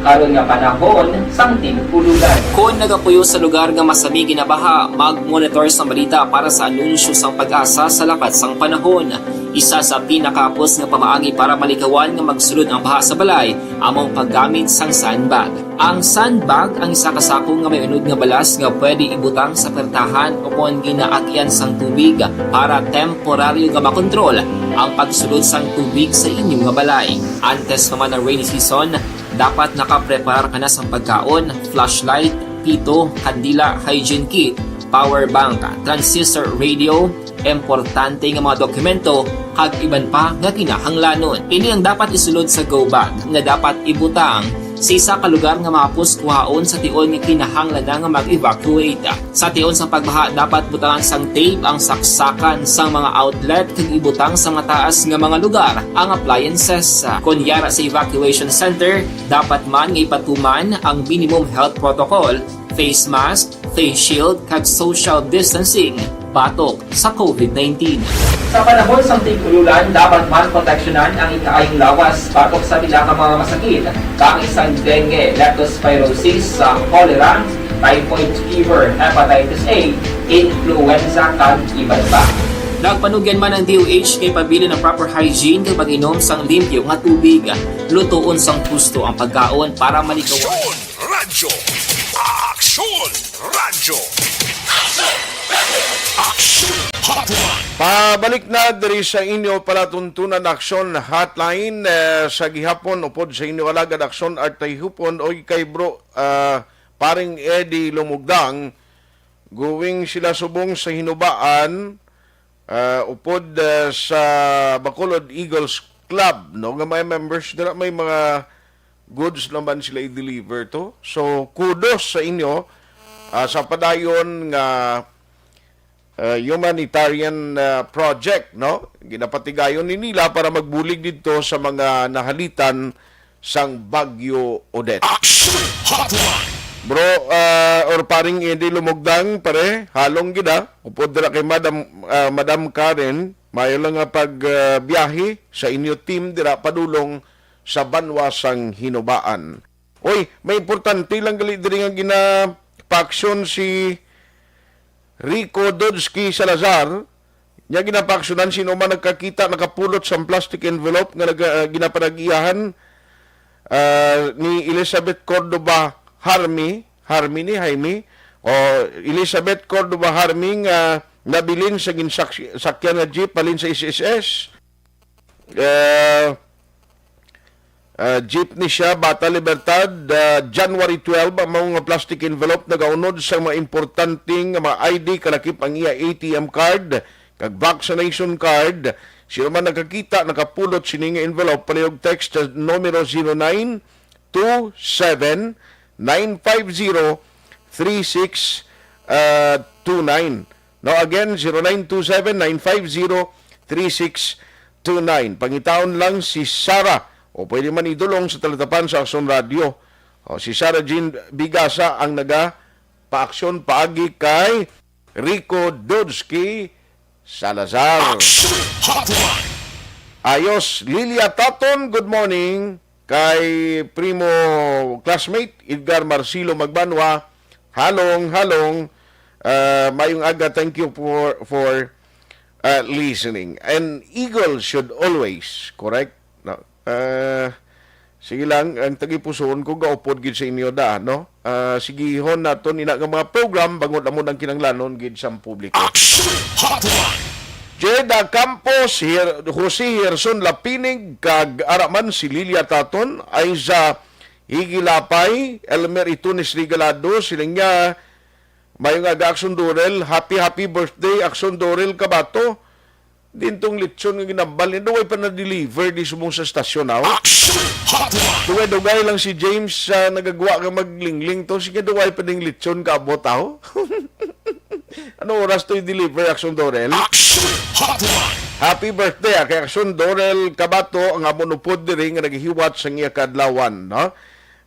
Karon nga panahon sang tingkulugan. Kon nagapuyo sa lugar nga masami ginabaha, mag-monitor sang balita para sa anunsyo sang PAGASA sa lakat sang panahon. Isa sa pinakahapos nga pamaagi para malikawan nga magsulod ang baha sa balay amo ang paggamit sang sandbag. Ang sandbag ang isa ka sako nga may unod nga balas nga pwede ibutang sa pertahan o kon ginaagian sang tubig para temporaryo nga makontrol ang pagsulod sang tubig sa inyo nga balay. Antes pa man ang rainy season, dapat nakapreparar ka na sang pagkaon, flashlight, pito, kandila, hygiene kit, power bank, transistor radio, importante nga mga dokumento, kag iban pa nga kinahanglanon. Ini ang dapat isulod sa go bag nga dapat ibutang sa isa ka lugar nga mahapos kuhaon sa tion nga kinahanglan na nga mag-evacuate. Sa tion sang pagbaha, dapat butangan sang tape ang saksakan sang mga outlet kag ibutang sa mataas nga mga lugar ang appliances. Kon yara sa evacuation center, dapat man nga ipatuman ang minimum health protocol, face mask, face shield, kag social distancing batok sa covid nineteen. Sa panahon sang tingkulugan, dapat man proteksyonan ang ikaayong lawas batok sa pila ka mga masakit, kaangay sang dengue, leptospirosis, sa cholera, typhoid fever, hepatitis A, influenza, kag iban pa. Nagpanugyan man ang D O H kay pabilin ang proper hygiene kag pag-inom sang limpyo nga tubig. Lutoon sang husto ang pagkaon para malikawan. Aksyon! Radyo! Aksyon! Radyo! Aksyon! Hotline! Pabalik na diri sa inyo palatuntunan, Aksyon Hotline, eh, sa gihapon, upod sa inyo alagad, Aksyon Artay Hupon, oy kay bro, ah, paring Eddie Lumugdang, going sila subong sa Hinubaan, ah, upod, ah, sa Bacolod Eagles Club, no, nga may members dira, may mga goods naman sila i-deliver to. So, kudos sa inyo, ah, sa padayon nga, ah, humanitarian, ah, project, no? Ginapatigayon ni nila para magbulig didto sa mga nahalitan sang Bagyo Odette. Action Hotline! Bro, ah, or paring Eddie Lumugdang, pare, halong gid, ah. Upod dira kay Madam, ah, Madam Karen, mayo lang nga pag, ah, biyahe sa inyo team dira padulong sa banwa sang Hinubaan. Oy, may importante lang gali diri nga ginapaaksyon si Rico Dodski Salazar. Nya ginapaaksyonan sino man nagkakita, nakapulot sang plastic envelope nga naga-, ah, ginapanag-iyahan, ah, ni Elizabeth Cordova Harmi, Harmi ni Jaime, o Elizabeth Cordova Harmi nga nabilin sa ginsakyan nga jeep halin sa S S S. Eh, ah, jeepney siya, Bata Libertad, ah, January twelve, ang mga plastic envelope nagaunod sa mga importante nga mga I D, kalakip ang iya A T M card, kag vaccination card. Sino man nakakita, nakapulot sini nga envelope, palihog text sa numero zero nine two seven nine five zero three six, ah, two nine. No, again, zero nine two seven nine five zero three six two nine. Pangitaon lang si Sarah, o pwede man idulong sa talatapan sa Aksyon Radio. O, si Sarah Jean Bigasa ang nagapaaksyon paagi kay Rico Dodski Salazar. Action Hotline! Ayos, Lilia Taton, good morning. Kay Primo classmate, Edgar Marcelo Magbanwa, halong, halong, ah, mayong aga, thank you for, for, ah, listening. An eagle should always, correct? No? Ah, sige lang, ang tagipusoon ko, gaupod gid sa inyo da, no? Ah, sigihon naton ina nga mga program bangod amo nang kinahanglanon gid sang publiko. Action Hotline! Jeda Campos, Her-, Jose Herson Lapinig, kag ara man si Lilia Taton, Aiza Higilapay, Elmer Itunes Regalado, siling niya, mayong aga, Aksyon Dorel, happy, happy birthday, Aksyon Dorel Kabato. Dintong lechon nga ginambal, eh, dugay pa na-deliver di subong sa stasyon, aw. Action Hotline! Dugay-dugay lang si James, ah, nagagwa nga maglingling to. Sige, dugay pa ding lechon kaabot, aw. Ano oras to i-deliver, Aksyon Dorel? Action Hotline! Happy birthday, ah, kay Aksyon Dorel Kabato, ang amon upod diri nga naghihiwat sa iya kaadlawan, no?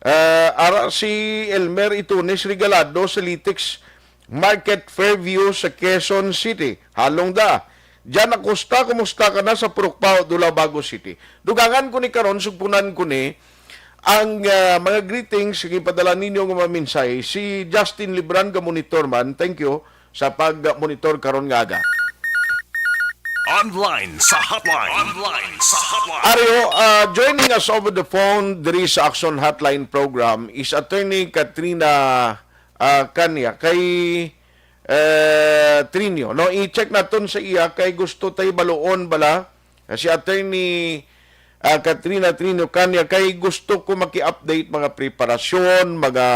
Ah, ara si Elmer Itunes Regalado sa Litex Market Fairview sa Quezon City. Halong da. Jan Acosta, kumusta ka na sa Purok Pao, Dulabago City? Dugangan ko ni karon, sugpunan ko ni, Ang, ah, mga greetings nga ipadala ninyo nga mga mensahe, si Justin Libran, ga-monitor man. Thank you sa pag-monitor karon nga aga. Online sa hotline. Online sa hotline. Ario, ah, joining us over the phone diri sa Action Hotline program is Attorney Katrina, ah, Kanya. Kay, eh, Trinio, no? I-check naton sa iya kay gusto tay baluon bala, ah, si Attorney, ah, Katrina Trinio Kanya, kay gusto ko maki-update mga preparasyon, mga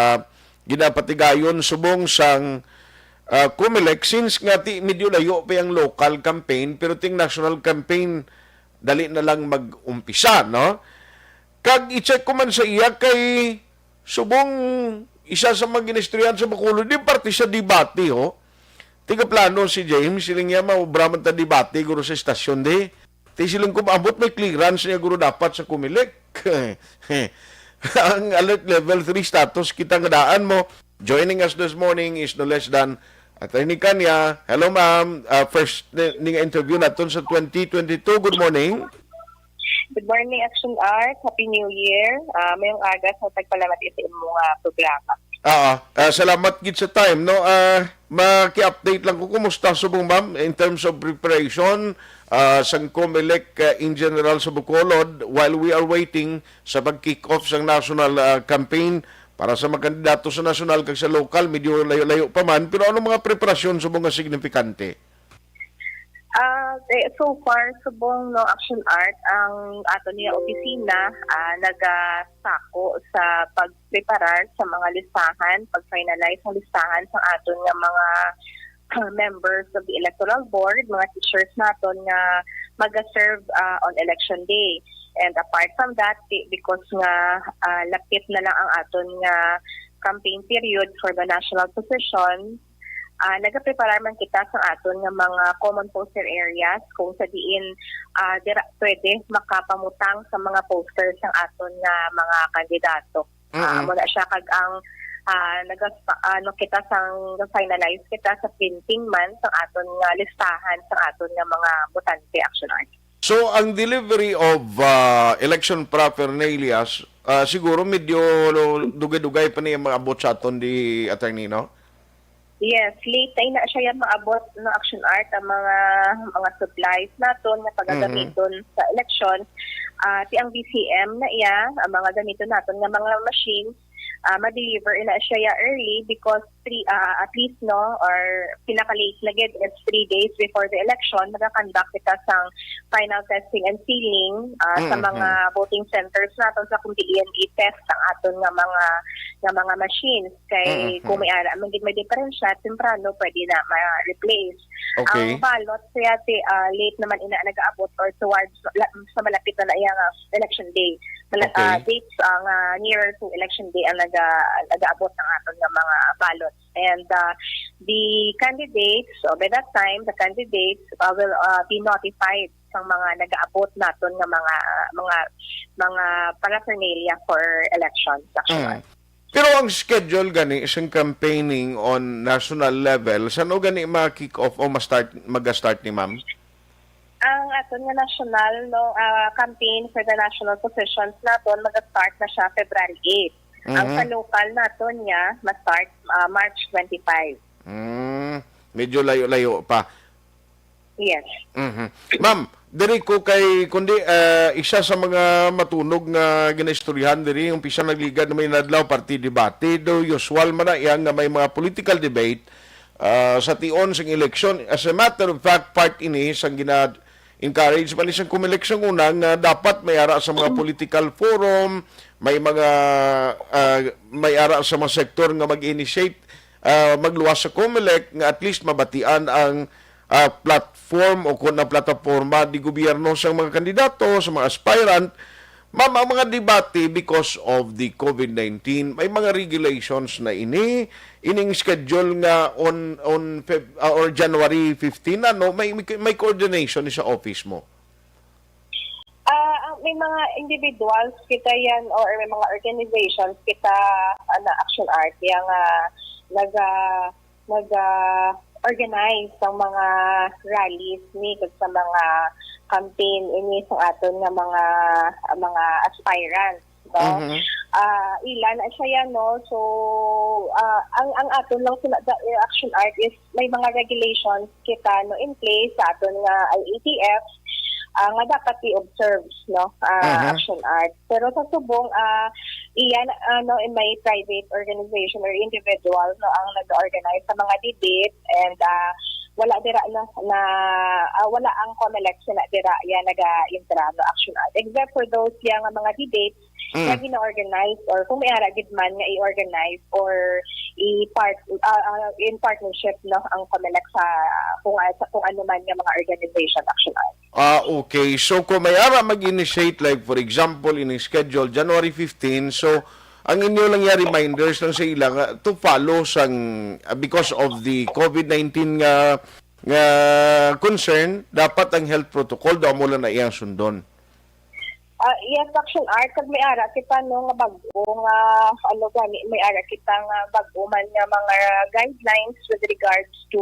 ginapatigayon subong sang, ah, Comelec, since nga ti medyo layo pa ang local campaign, pero ting national campaign dali na lang mag-umpisa, no? Kag i-check ko man sa iya kay subong isa sa mga ginistoryahan sa Bacolod, di parte sa debate, ho. Tiga plano si James, siling niya, maobra man ta debate, guro, sa estasyon, di. Ti siling ko, maabot may clearance niya, guro, dapat sa Comelec. Ang alert level three status, kita nga daan mo. Joining us this morning is no less than Attorney Kanya. Hello, ma'am. Ah, first ni, ni nga interview naton sa twenty twenty-two. Good morning. Good morning, Action Art. Happy New Year. Ah, mayong aga sa tagpalamati sa imong, ah, programa. Ah, ah, salamat gid sa time, no? Ah, maki-update lang ko, kumusta subong, ma'am, in terms of preparation, ah, sang Comelec, ah, in general sa Bacolod, while we are waiting sa pag-kick off sang national, ah, campaign para sa mga kandidato sa national kag sa local, medyo layo-layo pa man, pero anong mga preparasyon subong nga signifikante? Ah, eh, so far, subong, no, Action Art, ang ato niya opisina, ah, nagasako sa pagpreparar sa mga listahan, pag-finalize ng listahan sa aton nga mga members of the electoral board, mga teachers naton nga maga-serve, ah, on election day. And apart from that, ti-, because nga, ah, lapit na lang ang aton nga campaign period for the national position, ah, nagapreparar man kita sa aton nga mga common poster areas kung sa diin, ah, dira pwede makapamutang sa mga poster sang aton nga mga kandidato. Ah, Mm-mm. Amo na siya kag ang, ah, nagas-, ano kita sang finalize kita sa printing man sang aton nga listahan sang aton nga mga botante, Action Art. So, ang delivery of, ah, election paraphernalia, ah, siguro medyo dugay-dugay pa niya maabot sa aton di, Attorney, no? Yes, late na ina siya yan maabot, no, Action Art, ang mga, mga supplies naton nga Mhm. pagagamiton sa election. Ah, ti ang B C M na iya, ang mga gamiton naton nga mga machines, ah, ma-deliver ina siya ya early because three, ah, at least, no, or pinaka-late na gid is three days before the election, nagakonduct kita sang final testing and sealing, ah, sa Mm, mga mm. voting centers naton sa kung diin i-test ang aton nga mga, nga mga machines. Kay Mm, kung mm. may ara man gid may diferensya, temprano pwede na ma-replace. Okay. Ang ballot, siya, ti, ah, late naman ina nag-aabot or towards la-, sa malapit na na iya nga election day. Mala-, Okay. ah, dates, ah, nga nearer to election day ang naga-, nag-aabot ang aton nga mga ballots. And, ah, the candidates, so by that time, the candidates, ah, will, ah, be notified sa mga nag-aabot naton nga mga, mga, mga paraphernalia for elections, actually. Mm. Pero ang schedule gani sa campaigning on national level, san-o gani ma-kick off o ma-start, maga-start ni ma'am? Ang aton nga national, no, ah, campaign for the national positions naton, mag-start na siya February eight. Ang Mhm. sa local naton niya, ma-start, ah, March twenty-five. Mm, medyo layo-layo pa. Yes. Mhm. Ma'am, diri ko kay, kundi, ah, isa sa mga matunog nga ginaistoryahan diri, umpisa nagligad na may nadlaw, party debate, do usual man na iya nga may mga political debate, ah, sa tion sang eleksyon. As a matter of fact, part ini sang gina-encourage man ni sang Comelec sang una nga dapat may ara sa mga political forum, may mga, ah, may ara sa mga sektor nga mag-initiate, ah, magluwas sa Comelec nga at least mabatian ang, ah, platform o kon ang plataporma di gobyerno sa mga kandidato, sa mga aspirant. Ma'am, ang mga debate because of the COVID nineteen, may mga regulations na ini, ining schedule nga on, on Feb-, ah, or January fifteen, ano, may, may, may coordination ni sa office mo? Ah, ang, may mga individuals kita yan or may mga organizations kita, ah, na Action Art, yang, ah, naga-, naga-organize ng mga rallies ni kag sa mga campaign ini sa aton nga mga, mga aspirants. no? Mhm. Ah, ila na siya yan, no? So, ah, ang, ang aton lang sila, the, eh, Action Art is may mga regulations kita, no, in place sa aton nga I A T F, ah, nga dapat i-observe, no, ah, Mhm. Action Art. Pero sa subong, ah, iyan, ano, may private organization or individual, no, ang nag-organize sa mga debate, and, ah, wala dira na, na ah, wala ang COMELEC sila dira yan naga-intra, no, Action Art. Except for those yang mga debate Mm. nga gina-organize, or kung may ara gid man nga i-organize or i-part ah, ah, in partnership, no, ang COMELEC sa kung sa kung ano man nga mga organization, Action Art. Ah, okay. So kung may ara mag-initiate, like for example, ini schedule January fifteen, so ang inyo lang ya reminders lang sa ila nga to follow sang, ah, because of the COVID nineteen nga nga concern, dapat ang health protocol daw mo lang na iyang sundon. Ah, yes, Action Art, kag may ara kita, no, nga bag-o nga, ano gani, may ara kita nga bag-o man nga mga guidelines with regards to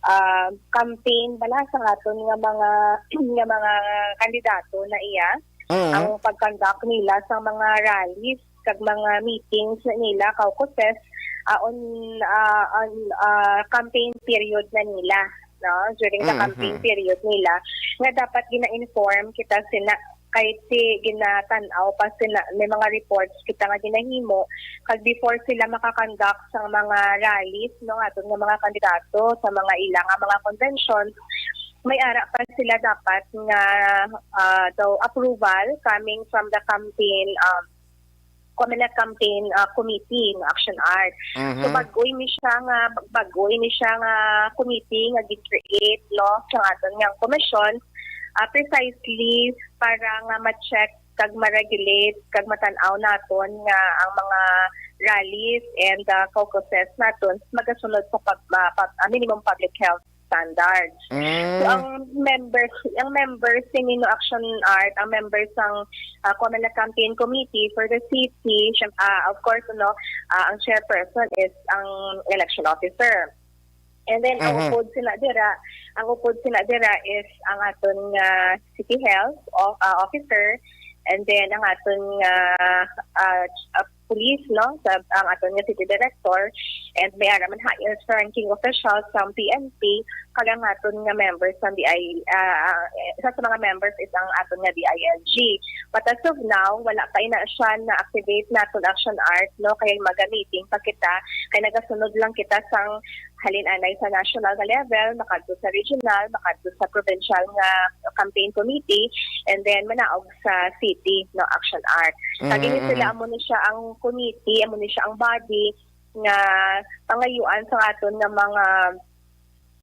ah, campaign bala sa aton nga mga nga mga kandidato na iya, Mhm. ang pag-conduct nila sa mga rallies kag mga meetings na nila, caucuses, ah, on ah, on ah, campaign period na nila, no, during the Mhm. campaign period nila, nga dapat gina-inform kita sina, kay si ginatan-aw pa sila, may mga reports kita nga ginahimo, kag before sila makakonduct sa mga rallies, no, aton nga mga kandidato sa mga ila nga mga convention, may ara pa sila dapat nga ah, daw approval coming from the campaign um, COMELEC campaign ah, committee nga Action Art. So Mhm. bag-oy ni siya nga bag-oy ni siya nga committee nga gi-create, no, sa aton nga komisyon, ah, precisely para nga ma-check kag ma-regulate kag matan-aw naton nga ang mga rallies and ah, caucuses naton magasunod sa pag, ah, pag- ah, minimum public health standards. So Mm. ang members, ang members sini, no, Action Art, ang members sang ah, COMELEC campaign committee for the city, syem- ah, of course, no, ah, ang chairperson is ang election officer. And then ang Mhm. upod sila dira, ang upod sila dira is ang aton nga city health o- ah, officer, and then ang aton nga ah, ah, police, no, sa ang aton nga city director, and may ara man highest ranking officials sa P N P, kag ang aton nga members sa B I ah, ah, isa sa mga members is ang aton nga B I L G. But as of now, wala pa ina siya na-activate naton Action Art, no, kay magamiting pa kita, kay nagasunod lang kita sang halin anay sa national nga level, makadto sa regional, makadto sa provincial nga campaign committee, and then manaog sa city, no, Action Art. Kag ini Mhm, sila, mhm. Amo ni siya ang committee, amo ni siya ang body nga pangayuan sa aton nga mga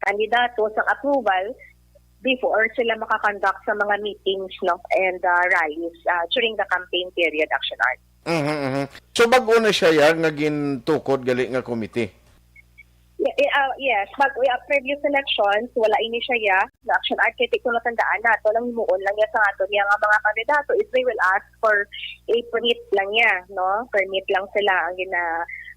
kandidato sang approval before sila makakonduct sa mga meetings, no, and ah, rallies ah, during the campaign period, Action Art. Mhm, mhm. So bag-o na siya ya nga gintukod gali nga committee? Ye- eh, ah, yes, bag-o ya previous elections, wala ini siya ya na Action Art. Kay kung natandaan nato, ang himuon lang ya sa aton ya nga mga kandidato is they will ask for a permit lang ya, no? Permit lang sila ang gina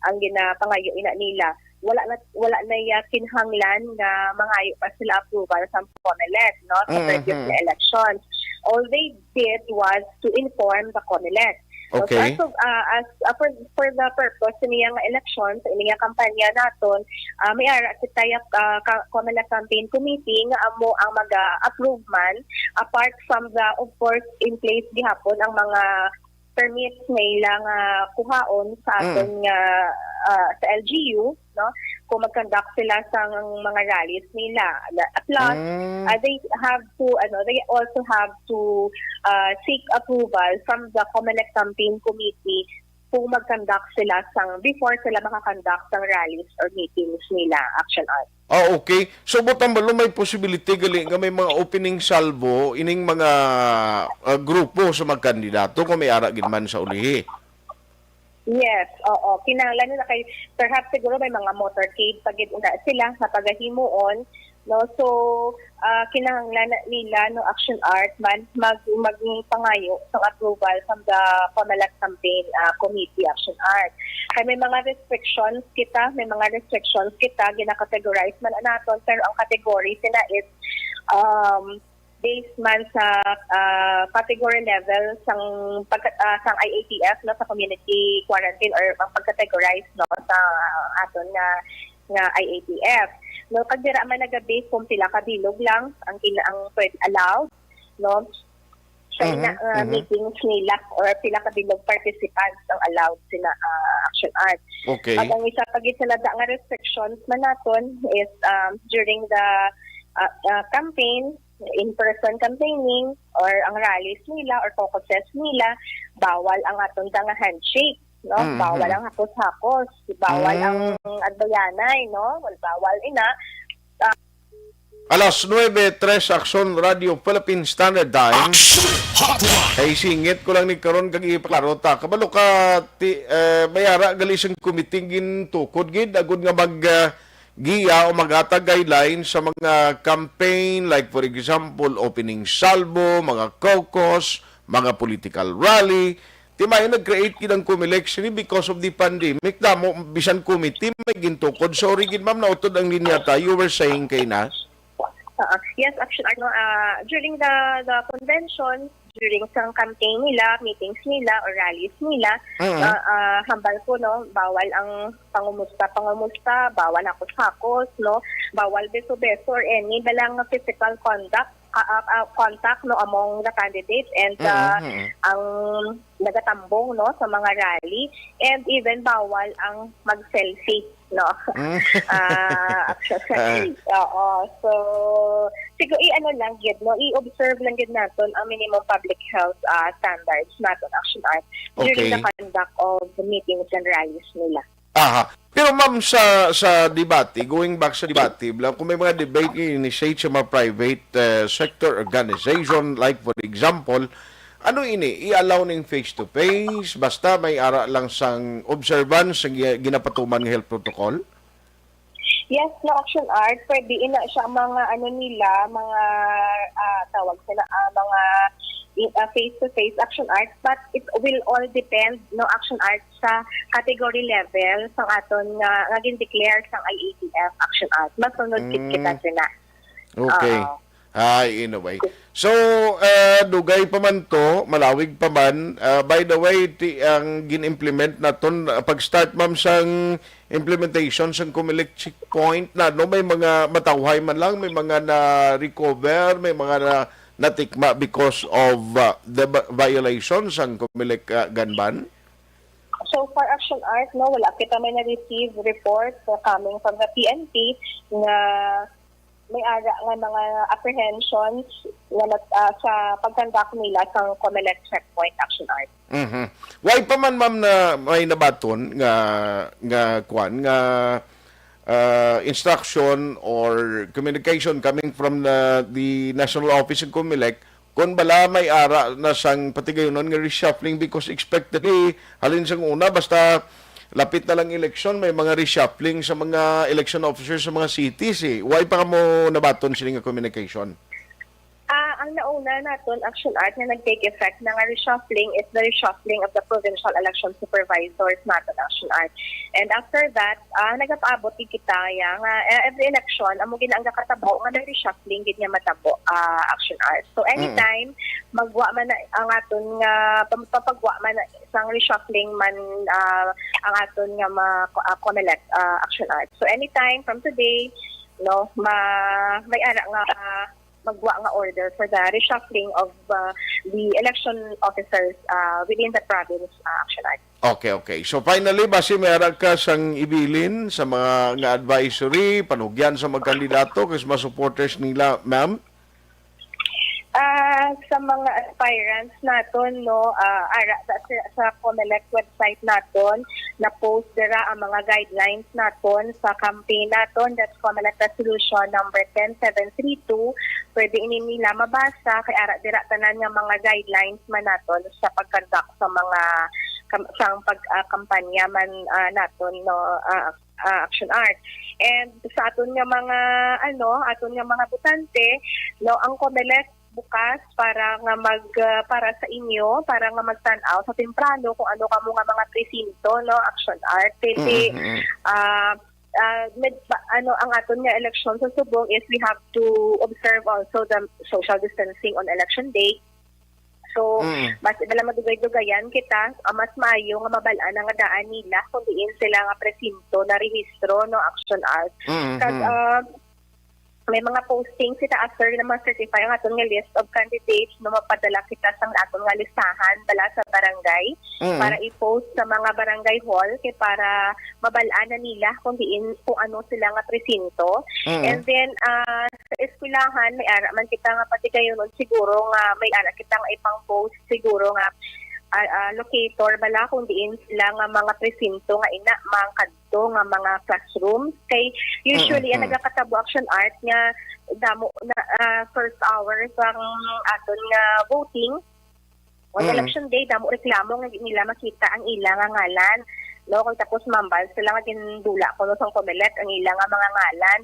ang ginapangayo ina nila. Wala na wala na ya kinahanglan nga mangayo pa sila approval sa COMELEC, no, sa previous Mhm. na elections. All they did was to inform the COMELEC. So, Okay. as of, ah, as, ah, for, for the purpose niya nga election, sa ini nga kampanya naton, ah, may ara kita ya ah, ka- COMELEC campaign committee nga amo ang maga-approve man, apart from the, of course, in place gihapon ang mga permits nga ila nga kuhaon sa Mm. aton nga ah, sa L G U, no, kung mag-conduct sila sa mga rallies nila. Na- Plus, Mm. ah, they have to, ano, they also have to ah, seek approval from the COMELEC campaign committee kung mag-conduct sila sang before sila maka-conduct sang rallies or meetings nila, Action Art. Ah, okay. So butang balo, may possibility gali nga may mga opening salvo ining mga ah, grupo sa magkandidato kung may ara gid man sa ulihi. Yes, oo. Kinahanglan nila kay perhaps siguro may mga motorcade pa gid una sila nga pagahimuon, no? So, ah, kinahanglan na nila, no, Action Art man mag magpangayo sang approval from the COMELEC campaign ah, committee, Action Art. Kay may mga restrictions kita, may mga restrictions kita gina-categorize man naton, pero ang category sila is um based man sa ah, category level sang pagka, ah, sang I A T F, no, sa community quarantine or ang pag-categorize, no, sa aton nga nga I A T F. No, kag dira man naga-base kung pila ka bilog lang ang kina ang pwede allowed, no? Sa Mhm, ina, ah, mhm. meetings nila or pila ka bilog participants ang allowed sina ah, Action Art. Okay. Pag ang isa pag isalada nga restrictions man naton is um, during the ah, ah, campaign, in-person campaigning or ang rallies nila or caucuses nila, bawal ang aton da nga handshake, no? Mm, Bawal mm. ang hakos-hakos, bawal ang Mm. agbayanay, no? Well, bawal ina. Alas nuebe tres, Action Radio Philippine Standard Time. Action Hotline. Ay, singit ko lang ni karon kag ipaklaro ta. Kabalo ka, ti, eh, may ara gali sang committee gintukod gid agud nga mag ah, giya o maghatag guidelines sa mga campaign, like for example, opening salvo, mga caucus, mga political rally. Timayon nag-create gid ang Comelec sini because of the pandemic. Damo bisan committee may gintukod. Sorry gid ma'am, nautod ang linya ta. You were saying kay na? Uh, yes, actually, ano, uh, during the the convention, during sa campaign nila, meetings nila, or rallies nila, Mm. uh, uh, hambal ko, no, bawal ang pangumusta-pangumusta, bawal hakos-hakos, no, bawal beso-beso or any balang physical conduct, uh, uh, uh, contact, no, among the candidates and uh, Mm, mm. ang nagatambong, no, sa mga rally, and even bawal ang mag-selfie, no. Mm. Ah, actually, Ah. oo. So, siguro i-ano lang gid, no, i-observe lang gid naton ang minimum public health ah, standards naton, Action Art, during the Okay. conduct of meetings and rallies nila. Aha. Pero ma'am, sa sa debate, going back sa debate, lang kung may mga debate i-initiate sa mga private eh, sector organization, like for example, ano ini, i-allow ning face to face basta may ara lang sang observance sa gi- ginapatuman nga health protocol? Yes, no, Action Art, pwede ina siya ang mga ano nila, mga ah, tawag sila, ah, mga i- ah, face to face Action Art, but it will all depend, no, Action Art, sa category level sang aton nga nga gin-declare sang I A T F Action Art. Masunod kit kita Mm. sina. Okay. Oo. Ay, anyway. So, uh, dugay pa man to, malawig pa man. Uh, by the way, ti, ang gin-implement naton, uh, pag-start, ma'am, sang implementation sang Comelec checkpoint na, no, may mga matawhay man lang, may mga na-recover, may mga na natikma because of uh, the ba- violation sang Comelec uh, gun ban? So far, Action Art, no, wala kita may na-receive report uh, coming from the P N P nga may ara nga mga apprehensions nga nat- ah, sa pag-conduct nila sa Comelec checkpoint, Action Art. Mhm. Why pa man, ma'am, na may nabaton nga nga kwan nga uh, instruction or communication coming from the, the National Office of Comelec kung bala may ara na sang patigayunon nga reshuffling because expectedly halin sang una basta lapit na lang eleksyon may mga reshuffling sa mga election officers sa mga cities eh. Why pa mo nabaton sini nga communication? Ah, ang nauna naton Action Art nga nag-take effect na nga reshuffling is the reshuffling of the provincial election supervisors naton Action Art. And after that, ah, nagapaabot gid kita ya nga eh, every election amo gid ang gakatabo nga may reshuffling gid nga matabo ah, Action Art. So anytime magwa man na ang aton nga pam- papagwa man na isang reshuffling man ah, ang aton nga ma ah, Comelec ah, Action Art. So anytime from today, no, ma may ara nga ah, magwa nga order for the reshuffling of uh, the election officers uh, within the province uh, Action Art. Okay, okay. So finally, basi may ara ka sang ibilin sa mga nga advisory, panugyan sa mga kandidato, kay sa mga supporters nila, ma'am? Ah, sa mga aspirants naton, no, ah, ara sa, sa, sa Comelec website naton, na-post dira ang mga guidelines naton sa campaign naton, that's Comelec Resolution number ten seven three two. Pwede ini nila mabasa kay ara dira tanan nga mga guidelines man naton sa pag-conduct sa mga kam- sa pag ah, kampanya man ah, naton, no, ah, ah, Action Art. And sa aton nga mga ano, aton nga mga botante, no, ang Comelec bukas para nga mag ah, para sa inyo, para nga magtan-aw sa temprano kung ano kamo nga mga presinto, no, Action Art. Pwede Mm, mm. ah, ah, med-, ba-, ano, ang aton nga eleksyon sa subong is we have to observe also the social distancing on election day. So, Mm. mas ibala madugay-dugayan kita, ah, mas maayo nga mabal-an na nga daan nila kung diin sila nga presinto na rehistro, no, Action Art. Mm, Kag, mm. ah, may mga postings kita after na ma-certify ang aton nga list of candidates, no, mapadala kita sa aton nga listahan bala sa barangay Mm. para i-post sa mga barangay hall kay para mabal-an na nila kung diin, kung ano sila nga presinto. Mm. And then, ah, sa eskwelahan, may ara man kita nga patigayunon siguro nga may ara kita nga ipang-post siguro nga, ah, ah, locator bala kung diin sila nga mga presinto nga ina mangkadto nga mga classrooms. Kay usually, Mm, ang mm. nagakatabo Action Art nga damo na, ah, first hour sang aton nga voting. On Mm. election day, damo reklamo nga di nila makita ang ila nga ngalan. No, kag tapos mambal sila nga gindula kuno sang Comelec ang ila nga mga ngalan.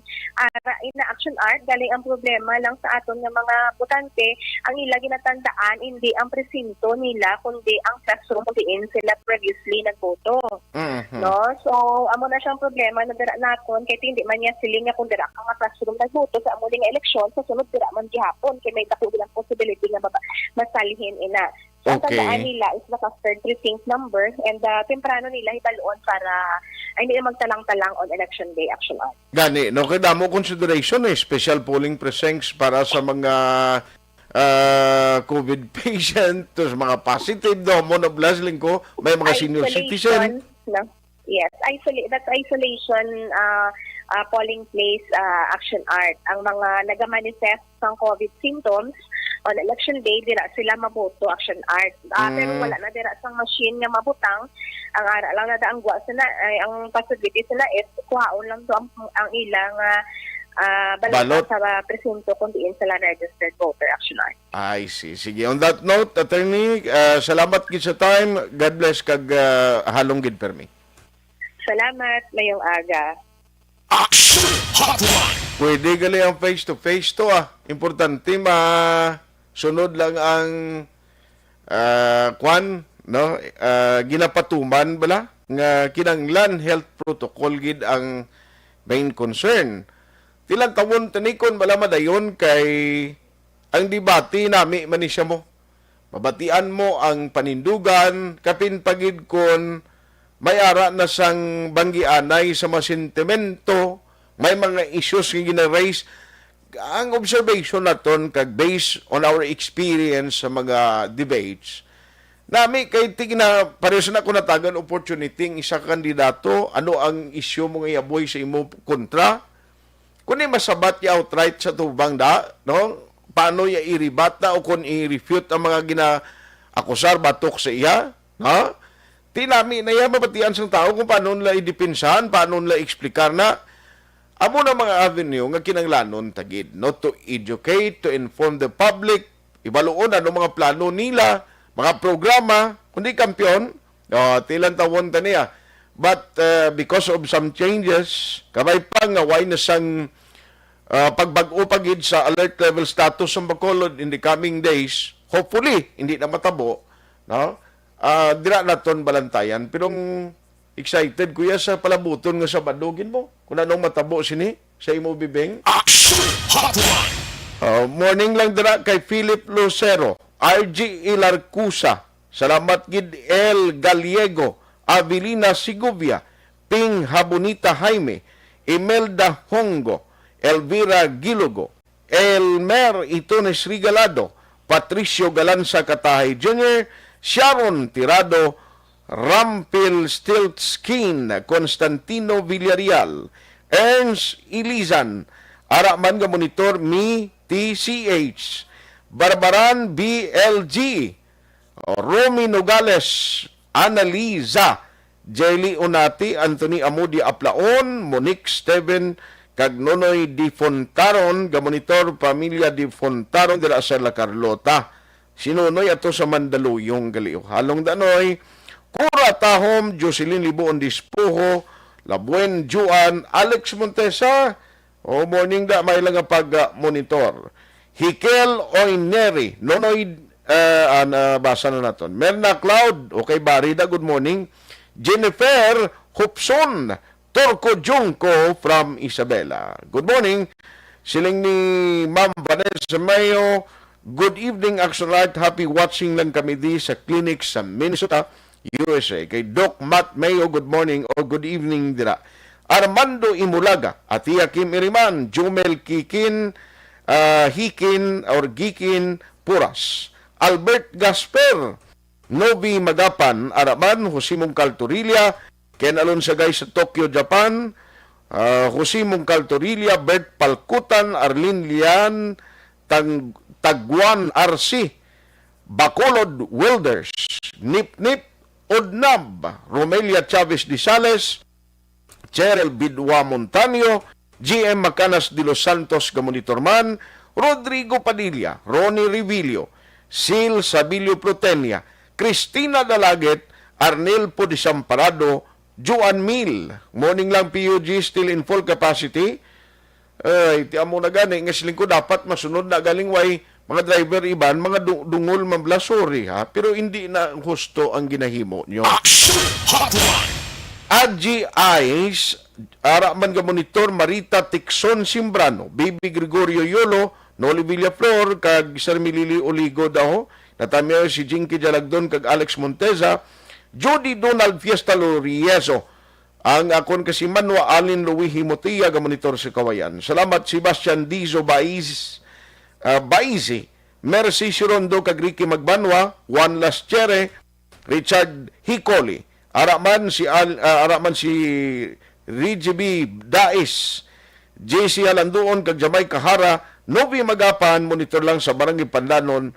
Ara, ina Action Art, galing ang problema lang sa aton nga mga botante, ang ila ginatandaan hindi ang presinto nila, kundi ang classroom kung diin sila previously nagboto. Mhm. No? So, amo na siyang problema na dira naton, kay hindi man niya siling nga kung dira ka nga classroom nagboto sa amo ni nga eleksyon, sa sunod dira man gihapon, kay may dako bilang possibility nga maba-, masalhin ina. So, ang Okay. tandaan nila is the clustered precinct number and, ah, temprano nila hibaluon para, I mean, magtalang-talang on election day, Action Art. Gani, no, kay damo consideration eh, special polling precincts para sa mga, ah, COVID patient, to sa mga positive, no, mo na blessing ko, may mga senior citizen. Isolation, no? Yes, isolate, that's isolation, ah, ah, polling place, ah, Action Art. Ang mga nagamanifest sang COVID symptoms on election day, dira sila maboto, Action Art. Ah, pero Mm. wala na dira sang machine nga mabutang. Ang ara lang na ang gwa sila, ay, ang possibility sila is kuhaon lang to ang, ang ilang, ah, ah, balota Balot. sa presinto kung diin sila registered voter, Action Art. I see. Sige. On that note, attorney, ah, salamat gid sa time. God bless kag, ah, halong gid permi. Salamat. Mayong aga. Action Hotline. Pwede gali ang face-to-face to, ah. Importante, masunod lang ang, ah, kwan, no? Ah, ginapatuman bala nga kinahanglan health protocol gid ang main concern. Tilantawon tani kon bala madayon kay ang debate nami man ni siya mo. Mabatian mo ang panindugan, kapin pa gid kon may ara na sang banggianay sa mga sentimento, may mga issues nga gina-raise. Ang observation naton kag based on our experience sa mga debates, nami kay tig na pareho sa nako natagan opportunity ang isa ka kandidato, ano ang issue mo nga iyaboy sa imo kontra? Kung di masabat ya outright sa tubang da, no? Paano ya i-rebut na o kung i-refute ang mga gina-akusar batok sa iya, no? Di nami na iya mabatian sang tao kung paano nila idipinsahan, paano nila explicar na amo na mga avenue nga kinahanglanon ta gid, no? To educate, to inform the public, ibaluon ano mga plano nila, mga programa, kundi kampiyon, oh, tilantawon ta niya. But, uh, because of some changes, kabay pa nga way na sang, uh, pagbag-o pa gid sa alert level status sa Bacolod in the coming days, hopefully, hindi na matabo, no? Ah, dira naton balantayan. Pero excited ko ya sa palabuton nga Sabado gid mo. Kung anong matabo sini sa imo bibing. Action Hotline. Ah, morning lang dira kay Philip Lucero, R G Ilarcusa. Salamat gid El Gallego, Avelina Segovia, Ping Habonita Jaime, Imelda Hongo, Elvira Gilogo, Elmer Itones Regalado, Patricio Galanza Katahay Junior, Sharon Tirado, Rampil Stiltskin, Constantino Villarreal, Ernst Ilizan, ara man nga monitor mi T C H, Barbaran B L G, Romy Nogales, Annalisa, Jelly Unati, Anthony Amudia Aplaon, Monique Steven, kag Nonoy Di Fontaron, ga monitor pamilya Di Fontaron dira sa La Carlota. Si Nonoy ato sa Mandaluyong, gali, oh. Halong Danoy, Kura Tahom, Jocelyn Libuon Dispoho, Labuen Juan, Alex Montesa, oh, morning da, may lang nga pag, ah, monitor. Hikel Oineri, Nonoy, eh, ah, nabasa na naton. Merna Cloud, okay, Barida, good morning. Jennifer Hopson, Turco Junco from Isabela. Good morning. Siling ni Ma'am Vanessa Mayo, "Good evening, Action Light. Happy watching lang kami di sa clinic sa Minnesota, U S A." Kay Doc Matt Mayo, good morning or good evening dira. Armando Imulaga, Atia Kim Iriman, Jumel Kikin, ah, Hikin or Gikin Puras. Albert Gasper, Novi Magapan, Araman, Jose Mongcal Torilla, Ken Alonsagay sa Tokyo, Japan, ah, Jose Mongcal Torilla, Bert Palkutan, Arlene Lian, Tang-, Tagwan R C, Bacolod Wilders, Nip Nip, Odnab, Romelia Chavez de Sales, Cheryl Bidwa Montaño, G M Macanas de los Santos, Gamonitor man, Rodrigo Padilla, Ronnie Revillo, Sil Sabilio Plutenia, Cristina Dalaget, Arnel Desamparado, Joan Mil. Morning lang, P U G, still in full capacity. Ay, ti amo na gani nga siling ko, dapat masunod na galing way mga driver iban, mga du-, dungol man bala, sorry ha, pero hindi na husto ang ginahimo nyo. Action Hotline. Agi Ice, ara man ga monitor, Marita Tixon Simbrano, Bibi Gregorio Yolo, Noli Villaflor, kag Sir Milili Oligo daw, natamiyaw si Jinky Jalagdon kag Alex Monteza, Judy Donald Fiesta Lorieso, ang akon kasimanwa, Alin Louis Himotia, ga monitor sa Kawayan. Salamat, Sebastian Dizo Baiz, ah, Baizi, Mercy Sirondo kag Ricky Magbanwa, Juan Laschere, Richard Hicoli, ara man si Al-, ah, ara man si Reggie B Dais, J C Halanduon kag Jamaica Hara, Novi Magapan, monitor lang sa Barangay Pandanon,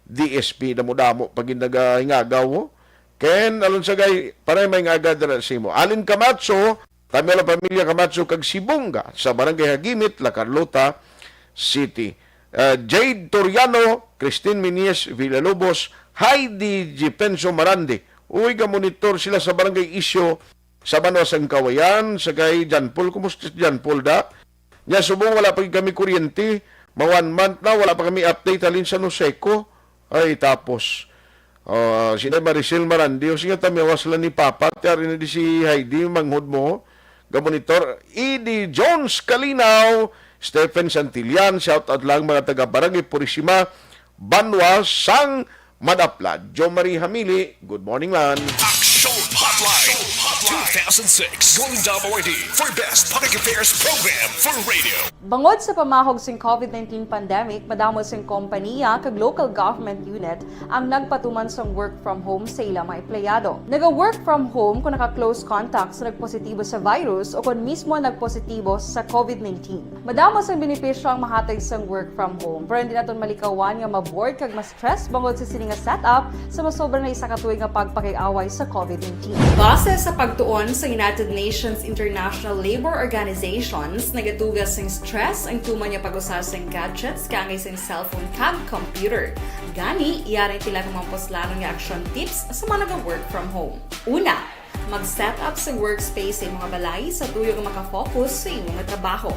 D S P, damo-damo pa gid nagahingagaw, oh. Ken Alonsagay, pareho may nga agad na sa imo. Alin Camacho, Tamyola Pamilya Camacho kag Sibunga sa Barangay Hagimit, La Carlota City. Ah, Jade Toriano, Christine Minies Villalobos, Heidi Jipenso Marandi. Uy, ga-monitor sila sa Barangay Isyo, sa Banwa sang Kawayan, sa kay John Paul. Kumusta si John Paul, da? Nya, subong wala pa gid kami kuryente, ma one month na, wala pa kami update halin sa Noseco. Ay, tapos, ah, si Inday Maricel Marandi, o sige, tamiyawas lang ni Papa, ti ari na di si Heidi, manghod mo, ga-monitor, Eddie Jones Kalinaw, Stephen Santillan, shout out lang mga taga Barangay Purisima, Banwa sang Madapla, Jo Marie Hamili, good morning, man. Action Hotline, two thousand six Golden Dome Awardee for Best Public Affairs Program for Radio. Bangod sa pamahog sing COVID nineteen pandemic, madamo sing kompaniya kag local government unit ang nagpatuman sang work from home sa ila mga empleyado. Naga-work from home kung naka-close contact sa nagpositibo sa virus o kon mismo nagpositibo sa COVID nineteen. Madamo sang benepisyo ang mahatag sang work from home, pero hindi naton malikawan nga ma-bored kag ma-stress bangod sa sini nga setup sa masobra na isa ka tuig nga pagpakig-away sa COVID nineteen. Base sa pagtuon sa United Nations International Labour Organizations, nagatuga sing stress ang tuman nga pag-usa sing gadgets kaangay sing cellphone kag computer. Gani, yari tila nga mga puslanon nga action tips sa mga naga-work from home. Una, mag-set up sa workspace sa imong balay sa tuyo nga makafocus sa imong trabaho.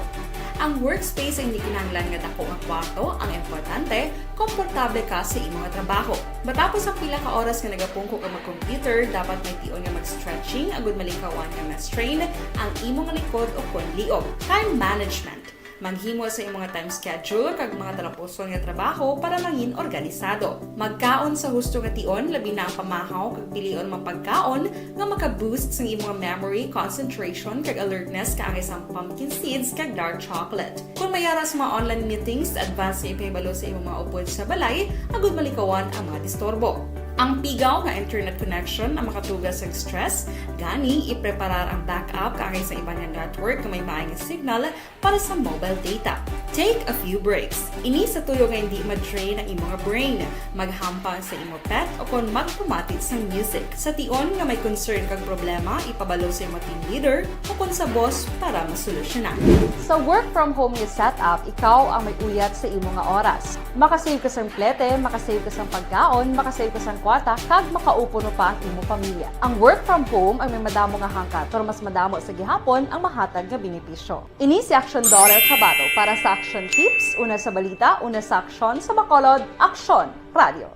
Ang workspace ay hindi kinahanglan nga dako nga kwarto, ang importante, komportable ka sa imong trabaho. Matapos ang pila ka oras nga nagapungko ka mag-computer, dapat may tion nga mag-stretching agud malikawan nga ma-strain ang imong likod o kon liog. Time management. Maghimo sa imong time schedule kag mga talapuson nga trabaho para mangin organisado. Magkaon sa husto nga tion, labi na ang pamahaw kag pilion mga pagkaon nga maka-boost sang imong memory, concentration, kag alertness kaangay sang pumpkin seeds kag dark chocolate. Kung may ara sa mga online meetings, advance nga ipahibalo sa imong mga upod sa balay agud malikawan ang mga disturbo. Ang pigaw nga internet connection ang makatuga sang stress, gani ipreparar ang backup kaangay sa iban nga network nga may maay nga signal para sa mobile data. Take a few breaks. Ini sa tuyo nga hindi ma-drain ang imo nga brain. Maghampang sa imo pet o kon magpamati sang music. Sa tion nga may concern kag problema, ipabalo sa imo team leader o kon sa boss para masolusyonan. Sa work from home nga setup, ikaw ang may uyat sa imo nga oras. Makasave ka sang plete, makasave ka sang pagkaon, makasave ka sang kwarta, kag makaupod pa ang imo pamilya. Ang work from home ang may madamo nga hangkat, pero mas madamo sa gihapon ang mahatag nga benepisyo. Ini si Action Daughter Cabato para sa Action Tips, una sa balita, una sa aksyon, sa Bacolod, Aksyon Radio.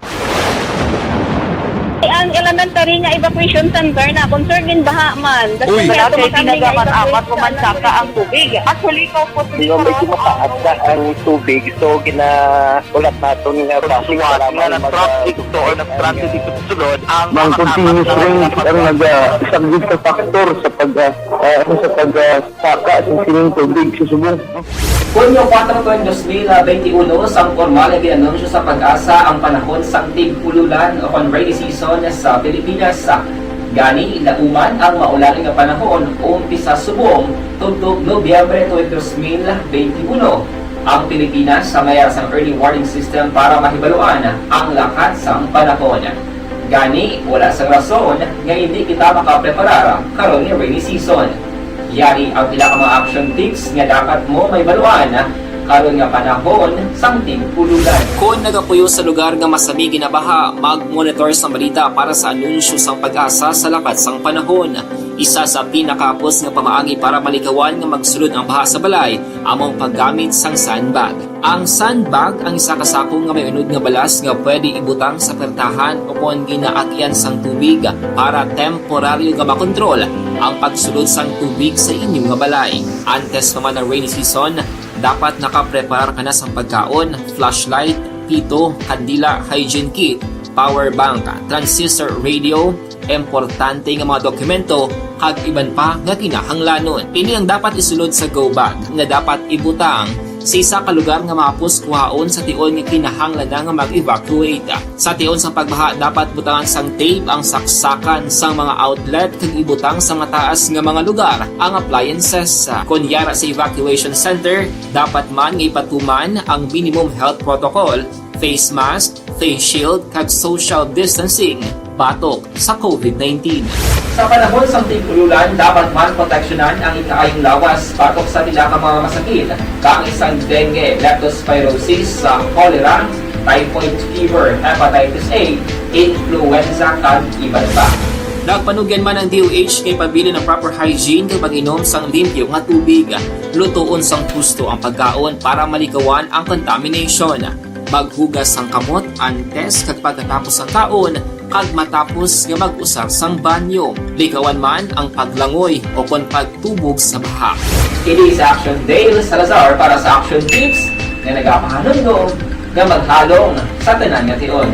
Kay Ang elementary nga evacuation center na concern din baha man. Kasi Uy. Wala kay tinaga man apat o man saka ang tubig. Actually, ikaw po, Di ba, medyo mataas na ang tubig, so ginaulat naton nga basi nga nag-traffic to or nag-traffic dito sa sulod ang mga continuous rain ang nag-, ah, isang sa factor sa pag, ah, ah, ano, sa pag, ah, saka sa sining tubig sa subong. Hunyo kuwatro tuig dos mil benti uno, sang pormal nga gin-anunsyo sa PAGASA ang panahon sang tig-ululan o kon rainy season sa Pilipinas. Gani, lauman ang maulan nga panahon umpisa subong tubtob Nobyembre tuig dos mil benti uno. Ang Pilipinas may ara sang early warning system para mahibaluan ang lakat sang panahon. Gani, wala sang rason nga indi kita makapreparar karon nga rainy season. Yari ang pila ka mga action tips nga dapat mo mahibaluan karon nga panahon sang tig-ululan. Kon nagapuyo sa lugar nga masami ginabaha, mag-monitor sang balita para sa anunsyo sang PAGASA sa lakat sang panahon. Isa sa pinakahapos nga pamaagi para malikawan nga magsulod ang baha sa balay amo ang paggamit sang sandbag. Ang sandbag ang isa ka sako nga may unod nga balas nga pwede ibutang sa pertahan o kon ginaagyan sang tubig para temporaryo nga makontrol ang pagsulod sang tubig sa inyo nga balay. Antes pa man ang rainy season, dapat nakapreparar ka na sang pagkaon, flashlight, pito, kandila, hygiene kit, power bank, transistor radio, importante nga mga dokumento, kag iban pa nga kinahanglanon. Ini ang dapat isulod sa go bag nga dapat ibutang sa isa ka lugar nga mahapos kuhaon sa tion nga kinahanglan na nga mag-evacuate. Sa tion sang pagbaha, dapat butangan sang tape ang saksakan sang mga outlet kag ibutang sa mataas nga mga lugar ang appliances. Kon yara sa evacuation center, dapat man nga ipatuman ang minimum health protocol, face mask, face shield, kag social distancing batok sa COVID nineteen. Sa panahon sang tig-ululan, dapat man proteksyonan ang ikaayong lawas batok sa pila ka mga masakit, kaangay sang dengue, leptospirosis, sa cholera, typhoid fever, hepatitis A, influenza, kag iban pa. Nagpanugyan man ang D O H nga ipabilin ang proper hygiene kag pag-inom sang limpyo nga tubig. Lutoon sang husto ang pagkaon para malikawan ang contamination. Maghugas sang kamot antes kag pagkatapos sang kaon, kag matapos nga mag-usar sang banyo. Likawan man ang paglangoy o kon pagtubog sa baha. Kini si Action Dale Salazar para sa Action Tips nga nagapahanumdom nga maghalong sa tanan nga tion.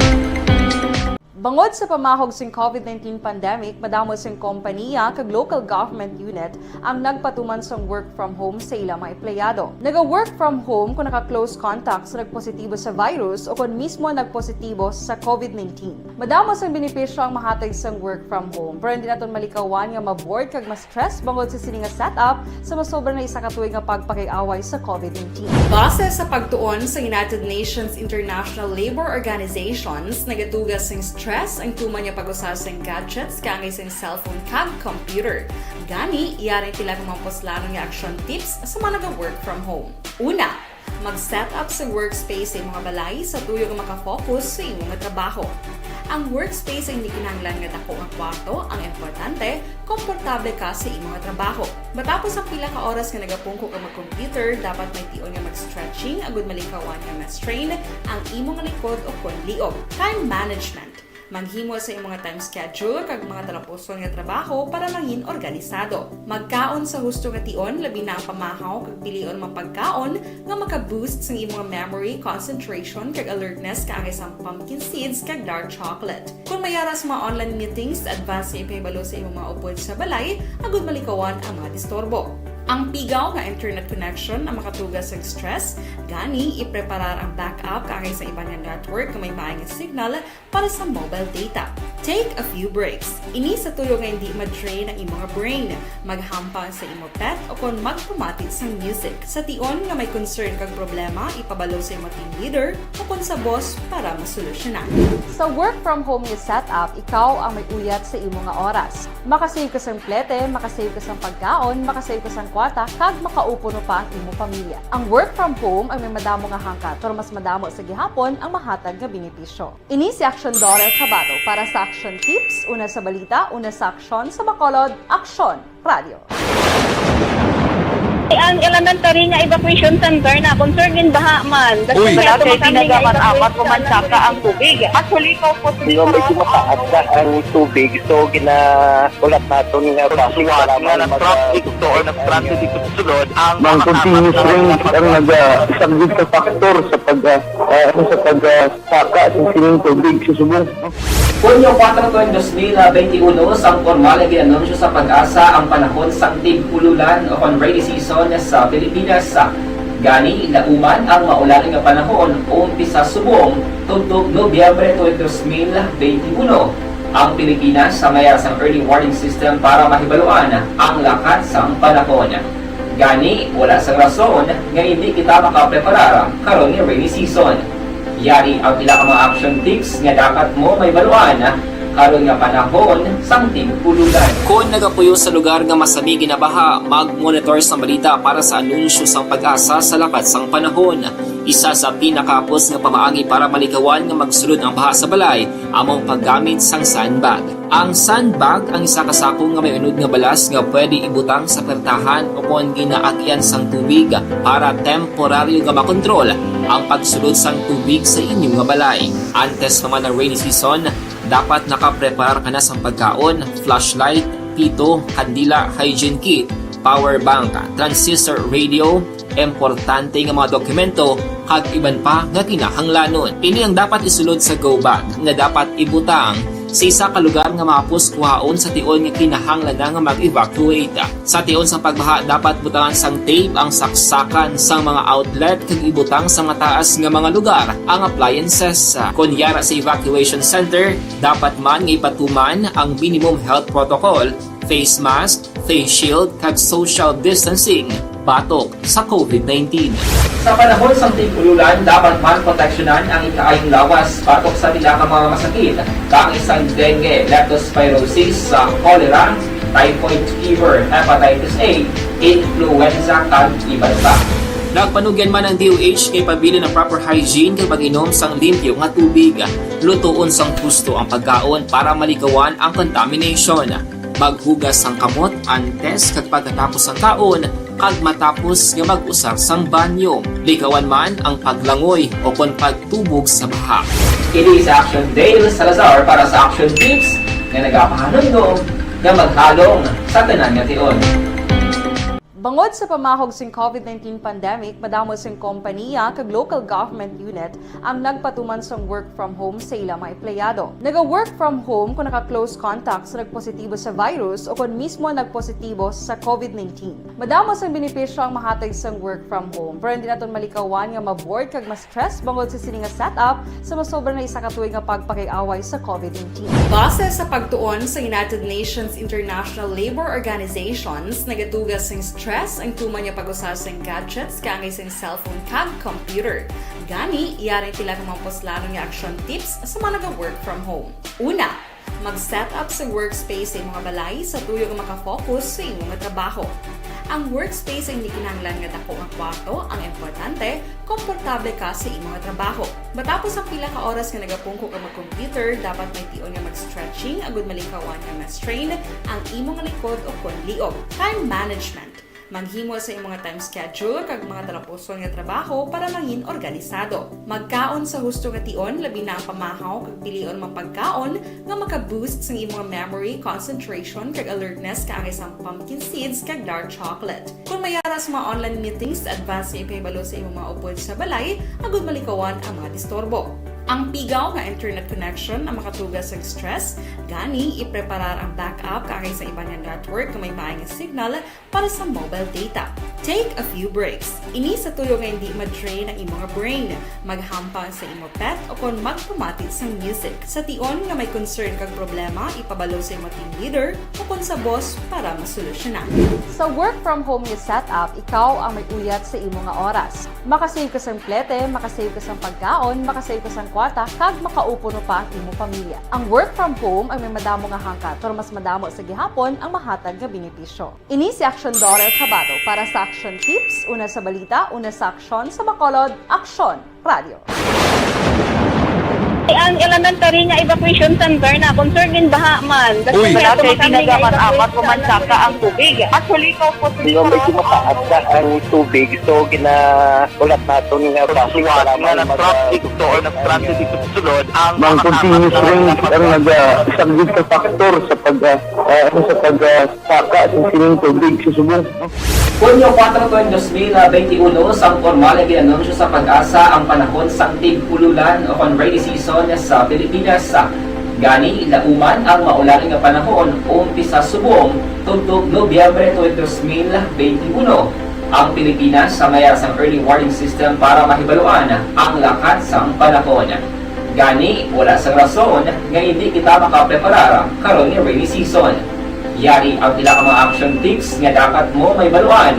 Bangod sa pamahog sing COVID nineteen pandemic, madamo sing kompaniya kag local government unit ang nagpatuman sang work from home sa ila mga empleyado. Naga-work from home kung naka-close contact sa nagpositibo sa virus o kon mismo nagpositibo sa COVID nineteen. Madamo sang benepisyo ang mahatag sang work from home, pero hindi naton malikawan nga ma-bored kag ma-stress bangod sa sini nga setup sa masobra na isa ka tuig nga pagpakig-away sa COVID nineteen. Base sa pagtuon sa United Nations International Labor Organizations, nagatuga sing stress ang tuman nga pag-usar sing gadgets kaangay sing cellphone kag computer. Gani, yari pila ka mga puslanon nga action tips sa mga naga-work from home. Una, mag-set up sa workspace sa imong balay sa tuyo nga makafocus sa imo nga trabaho. Ang workspace ay hindi kinahanglan nga dako nga kwarto, ang importante, komportable ka sa imo nga trabaho. Matapos ang pila ka oras nga nagapungko ka mag-computer, dapat may tion nga mag-stretching agud malikawan nga ma-strain ang imo nga likod o kon liog. Time management. Maghimo sa imong nga time schedule kag mga talapuson nga trabaho para mangin organisado. Magkaon sa husto nga tion, labi na ang pamahaw kag pilion mga pagkaon nga maka-boost sang imong memory, concentration, kag alertness kaangay sang pumpkin seeds kag dark chocolate. Kon may ara sa mga online meetings, advance nga ipahibalo sa imong mga upod sa balay agud malikawan ang mga disturbo. Ang pigaw nga internet connection ang makatuga sang stress, gani ipreparar ang backup kaangay sa iban nga network nga may maayo nga signal para sa mobile data. Take a few breaks. Ini sa tuyo nga hindi ma-drain ang imo nga brain. Maghampang sa imo pet o kon magpamati sang music. Sa tion nga may concern kag problema, ipabalo sa imo team leader o kon sa boss para masolusyonan. Sa work from home nga setup, ikaw ang may uyat sa imo nga oras. Makasave ka sang plete, makasave ka sang pagkaon, makasave ka sang kwarta, kag makaupuno pa ang imo pamilya. Ang work from home ay may madamo nga hangkat, pero mas madamo sa gihapon ang mahatag nga benepisyo. Ini si Aksyon Dora Chabato para sa Aksyon Tips, una sa balita, una sa aksyon, sa Bacolod, Aksyon Radio. Ang elementary nga evacuation center na concern gid baha man. Uy. Wala kay tinaga man amat o mansaka ang tubig. Actually, ko po. Di ba, medyo mataas na ang tubig, so ginahulat naton nga suwat nga nag-transit to or nag-transit dito sa sulod ang mga continuous rain ang nagasaglit sa factor sa pag, ah, ah, ano, sa pag, ah, saka sa sining tubig sa subong. Hunyo kuwatro tuig dos mil benti uno, sang pormal nga gin-anunsyo sa PAGASA ang panahon sang tig-ululan o kon rainy season sa Pilipinas. Gani, nauman ang maulan nga panahon umpisa subong tubtob Nobyembre tuig dos mil benti uno. Ang Pilipinas may ara sang early warning system para mahibaluan ang lakat sang panahon. Gani, wala sang rason nga indi kita makapreparar karon nga rainy season. Yari ang pila ka mga action tips nga dapat mo mahibaluan karon nga panahon sang tig-ululan. Kon nagapuyo sa lugar nga masami ginabaha, mag-monitor sang balita para sa anunsyo sang PAGASA sa lakat sang panahon. Isa sa pinakahapos nga pamaagi para malikawan nga magsulod ang baha sa balay amo ang paggamit sang sandbag. Ang sandbag ang isa ka sako nga may unod nga balas nga pwede ibutang sa pertahan o kon ginaagyan sang tubig para temporaryo nga makontrol ang pagsulod sang tubig sa inyo nga balay. Antes pa man ang rainy season, dapat nakapreparar ka na sang pagkaon, flashlight, pito, kandila, hygiene kit, power bank, transistor radio, importante nga mga dokumento, kag iban pa nga kinahanglanon. Ini ang dapat isulod sa go bag nga dapat ibutang sa isa ka lugar nga mahapos kuhaon sa tion nga kinahanglan na nga mag-evacuate. Sa tion sang pagbaha, dapat butangan sang tape ang saksakan sang mga outlet kag ibutang sa mataas nga mga lugar ang appliances. Kon yara sa evacuation center, dapat man nga ipatuman ang minimum health protocol, face mask, face shield, kag social distancing batok sa COVID nineteen. Sa panahon sang tig-ululan, dapat man proteksyonan ang ikaayong lawas batok sa pila ka mga masakit, kaangay sang dengue, leptospirosis, sa cholera, typhoid fever, hepatitis A, influenza, kag iban pa. Nagpanugyan man ang D O H nga ipabilin ang proper hygiene kag pag-inom sang limpyo nga tubig. Lutoon sang husto ang pagkaon para malikawan ang contamination. Maghugas sang kamot antes kag pagkatapos sang kaon, kag matapos nga mag-usar sang banyo. Likawan man ang paglangoy o kon pagtubog sa baha. Ini si Action Dale Salazar para sa Action Tips nga nagapahanumdom nga maghalong sa tanan nga tion. Bangod sa pamahog sing COVID nineteen pandemic, madamo sing kompaniya kag local government unit ang nagpatuman sang work from home sa ila mga empleyado. Naga-work from home kung naka-close contact sa nagpositibo sa virus o kon mismo nagpositibo sa COVID nineteen. Madamo sang benepisyo ang mahatag sang work from home, pero hindi naton malikawan nga ma-bored kag ma-stress bangod sa sini nga setup sa masobra na isa ka tuig nga pagpakig-away sa COVID nineteen. Base sa pagtuon sa United Nations International Labor Organizations, nagatuga sing stress ang tuman nga pag-usa sing gadgets kaangay sing cellphone kag computer. Gani, yari pila ka mga puslanon nga action tips sa mga naga-work from home. Una, mag-set up sa workspace sa imong balay sa tuyo nga makafocus sa imong trabaho. Ang workspace ay hindi kinahanglan nga dako nga kwarto ang importante, komportable ka sa imong trabaho. Matapos ang pila ka oras nga nagapungko ka mag-computer, dapat may tion nga mag-stretching agud malikawan nga ma-strain ang imong likod o kon liog. Time management. Maghimo sa imong time schedule kag mga talapuson nga trabaho para mangin organisado. Magkaon sa husto nga tion, labi na ang pamahaw kag pilion mga pagkaon nga maka-boost sang imong memory, concentration, kag alertness kaangay sang pumpkin seeds kag dark chocolate. Kung may ara sa mga online meetings, advance nga ipahibalo sa imong mga upod sa balay agud malikawan ang mga disturbo. Ang pigaw nga internet connection ang makatuga sang stress, gani ipreparar ang backup kaangay sa iban nga network nga may maayo nga signal para sa mobile data. Take a few breaks. Ini sa tuyo nga hindi ma-drain ang imong brain. Maghampang sa imo pet o kon magpamati sang music. Sa tion nga may concern kag problema, ipabalo sa imo team leader o kon sa boss para masolusyonan. Sa work from home nga setup, ikaw ang may uyat sa imo nga oras. Makasave ka sang plete, makasave ka sang pagkaon, makasave ka sang kwarta, kag makaupuno pa ang imo pamilya. Ang work from home ay may madamo nga hangkat, pero mas madamo sa gihapon ang mahatag nga benepisyo. Ini si Action Daughter Chavado para sa Action Tips, una sa balita, una sa aksyon, sa Bacolod, Aksyon Radio. Ang elementary nga evacuation center na concern din baha man. Kasi Uy. Wala kay tinaga man apat ko man saka ang tubig. Actually, ko po. Di ba, medyo mataas na ang tubig, so ginaulat naton nga basi nga nag-traffic to or nag-transit dito sa sulod ang mga continuous rain ang nag-, ah, isang big factor sa pag, ah, ah, ano, sa pag, ah, saka sa sining tubig sa subong. Hunyo kuwatro tuig dos mil benti uno, sang pormal nga gin-anunsyo sa PAGASA ang panahon sang tig-ululan o kon rainy season sa Pilipinas. Gani, lauman ang maulan nga panahon umpisa subong tubtob Nobyembre tuig dos mil benti uno. Ang Pilipinas sa mayar sang early warning system para mahibaluan ang lakat sang panahon. Gani, wala sang rason nga hindi kita makapreparar karon nga rainy season. Yari ang pila ka mga action tips nga dapat mo mahibaluan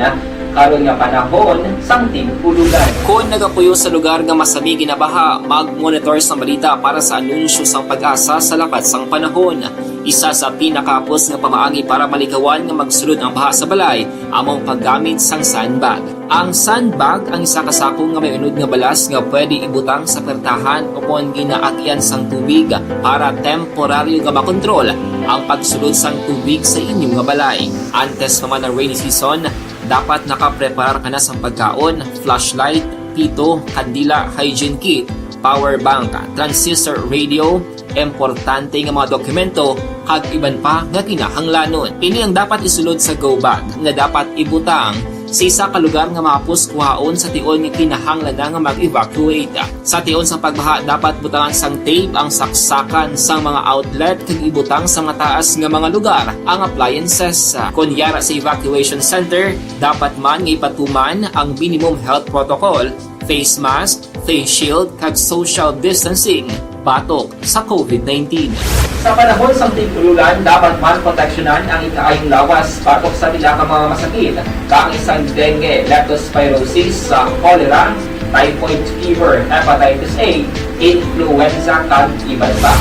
karon nga panahon sang tig-ululan. Kon nagapuyo sa lugar nga masami ginabaha, mag-monitor sang balita para sa anunsyo sang PAGASA sa lakat sang panahon. Isa sa pinakahapos nga pamaagi para malikawan nga magsulod ang baha sa balay amo ang paggamit sang sandbag. Ang sandbag ang isa ka sako nga may unod nga balas nga pwede ibutang sa pertahan o kon ginaagian sang tubig para temporaryo nga makontrol ang pagsulod sang tubig sa inyo nga balay. Antes pa man ang rainy season, dapat nakapreparar ka na sang pagkaon, flashlight, pito, kandila, hygiene kit, power bank, transistor radio, importante nga mga dokumento, kag iban pa nga kinahanglanon. Ini ang dapat isulod sa go bag nga dapat ibutang sa isa ka lugar nga mahapos kuhaon sa tion nga kinahanglan na nga mag-evacuate. Sa tion sa pagbaha, dapat butangan sang tape ang saksakan sang mga outlet kag ibutang sa mataas nga mga lugar ang appliances. Kon yara sa evacuation center, dapat man nga ipatuman ang minimum health protocol, face mask, face shield, kag social distancing batok sa covid nineteen. Sa panahon sang tig-ululan, dapat man proteksyonan ang ikaayong lawas batok sa pila ka mga masakit, kaangay sang dengue, leptospirosis, sa cholera, typhoid fever, hepatitis A, influenza, kag iban pa.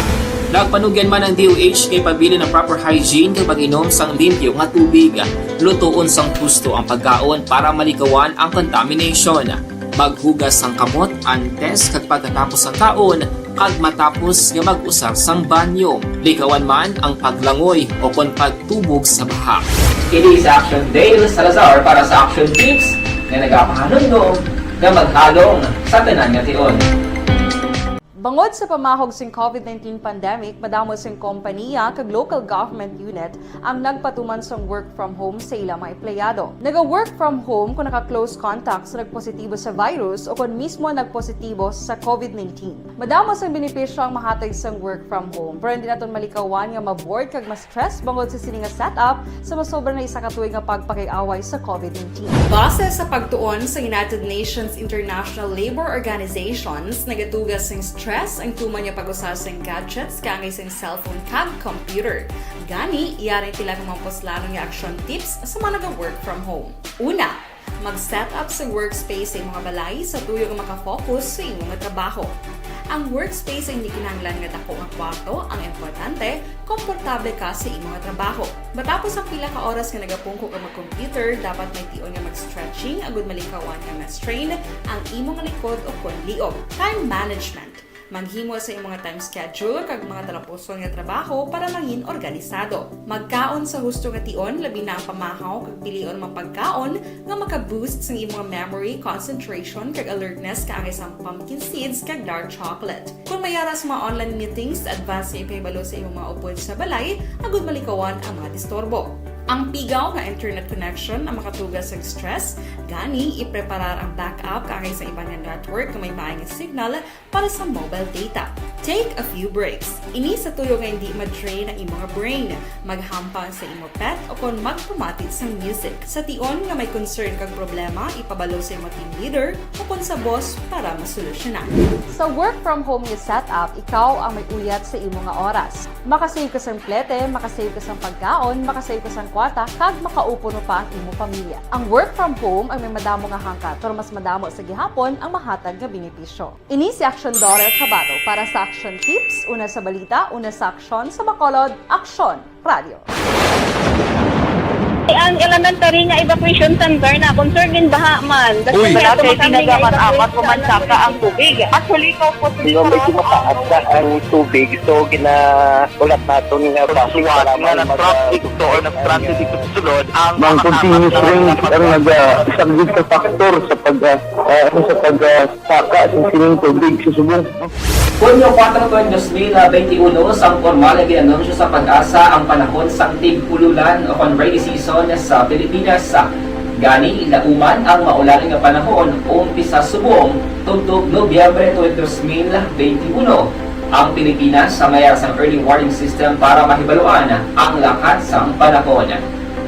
Nagpanugyan man ang D O H nga ipabilin ang proper hygiene kag pag-inom sang limpyo nga tubig. Lutoon sang husto ang pagkaon para malikawan ang contamination. Maghugas sang kamot antes kag pagkatapos sang kaon, kag matapos nga mag-usar sang banyo. Likawan man ang paglangoy o kon pagtubog sa baha. Kini si Action Dale Salazar para sa Action Tips nga nagapahanumdom nga maghalong sa tanan nga tion. Bangod sa pamahog sing covid nineteen pandemic, madamo sing kompaniya kag local government unit ang nagpatuman sang work from home sa ila mga empleyado. Naga-work from home kung naka-close contact sa nagpositibo sa virus o kon mismo nagpositibo sa covid nineteen. Madamo sang benepisyo ang mahatag sang work from home, pero hindi naton malikawan nga ma-bored kag ma-stress bangod sa sini nga setup sa masobra na isa ka tuig nga pagpakig-away sa covid nineteen. Base sa pagtuon sa United Nations International Labor Organizations, nagatuga sing stress ang tuman nga pag-usa sing gadgets kaangay sing cellphone kag computer. Gani, yari pila ka mga puslanon nga action tips sa mga naga-work from home. Una, mag-set up sa workspace sa imong balay sa tuyo nga makafocus sa imong trabaho. Ang workspace ay hindi kinahanglan nga dako nga kwarto ang importante, komportable ka sa imong trabaho. Matapos ang pila ka oras nga nagapungko ka mag-computer, dapat may tion nga mag-stretching agud malikawan nga ma-strain ang imong likod o kon liog. Time management. Maghimo sa imong time schedule kag mga talapuson nga trabaho para mangin organisado. Magkaon sa husto nga tion, labi na ang pamahaw kag pilion mga pagkaon nga maka-boost sang imong memory, concentration, kag alertness kaangay sang pumpkin seeds kag dark chocolate. Kung may ara sa mga online meetings, advance nga ipahibalo sa imong mga upod sa balay agud malikawan ang mga disturbo. Ang pigaw nga internet connection ang makatuga sang stress, gani ipreparar ang backup kaangay sa iban nga network nga may maayo nga signal para sa mobile data. Take a few breaks. Ini sa tuyo nga hindi ma-drain ang imo nga brain. Maghampang sa imo pet o kon magpamati sang music. Sa tion nga may concern kag problema, ipabalo sa imo team leader o kon sa boss para masolusyonan. Sa work from home nga setup, ikaw ang may uyat sa imo nga oras. Makasave ka sang plete, makasave ka sang pagkaon, makasave ka sang kwarta, kag makaupuno pa ang imo pamilya. Ang work from home ang may madamo nga hangkat, pero mas madamo sa gihapon ang mahatag nga benepisyo. Ini si Action Daughter Kabato para sa Action Tips, una sa balita, una sa aksyon, sa Bacolod, Aksyon Radio. Ang elementary nga evacuation center na concern din baha man. Kasi Uy. Wala kay tinaga man apat o man saka ang tubig. Actually, ko po Yung medyo mataas na ang tubig, so ginaulat naton nga Pagsuwat nga nag-traffic to or nag-transit dito sa sulod, ang Mang mga continuous tama rain na ang naga-, subject sa factor sa pag, ah, ah, ano, sa pag, ah, saka sa sining tubig sa subong. Hunyo kuwatro tuig dos mil benti uno, sang pormal nga gin-anunsyo sa PAGASA ang panahon sang tig-ululan o kon rainy season sa Pilipinas. Gani, lauman ang maulan nga panahon umpisa subong tubtob Nobyembre tuig dos mil benti uno. Ang Pilipinas sa mayar sang early warning system para mahibaluan ang lakat sang panahon.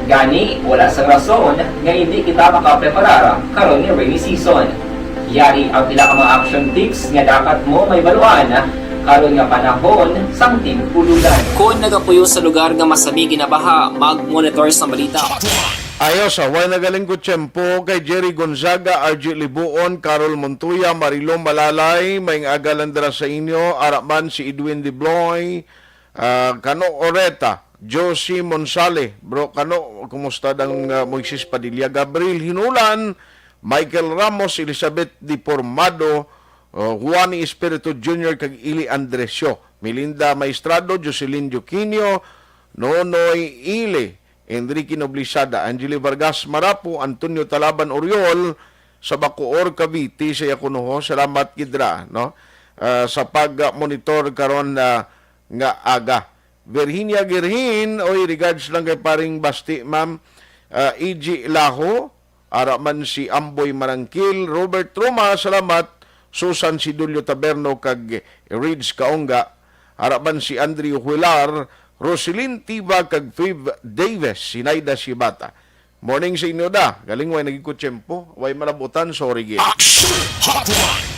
Gani, wala sang rason nga indi kita makapreparar karon nga rainy season. Yari ang pila ka mga action tips nga dapat mo mahibaluan karon nga panahon sang tig-ululan. Kon nagapuyo sa lugar nga masami ginabaha, mag-monitor sa balita. Ayos, ah, way nagaling ko tiyempo kay Jerry Gonzaga, R G Libuon, Carol Montoya, Marilo Malalay, may aga lang dira sa inyo, ara man si Edwin Dibloy, ah, Kano Oreta, Josie Monsale, bro, Kano, kumusta dang, ah, Moises Padilla, Gabriel Hinulan, Michael Ramos, Elizabeth Deformado, oh, Juan Espiritu Junior kag Ili Andresio, Melinda Maestrado, Jocelyn Joquinio, Nonoy Ile, Enrique Noblisada, Angeli Vargas Marapo, Antonio Talaban Oriol, sa Bacoor, Cavite, sa Yakunuho. Salamat gid ra, no? Ah, sa pag-monitor karon, ah, nga aga. Virginia Girhin, oy, regards lang kay paring Basti, ma'am. Ah, E G Laho, ara man si Amboy Marangkil, Robert Roma, salamat. Susan Sidulio Taberno kag Rids Kaongga, ara man si Andrew Huilar, Roselyn Tiva kag Viv Davis, Sinaida Sibata. Morning sa inyo da. Galing way naging ko tiyempo. Way malabutan, sorry gid. Action Hotline.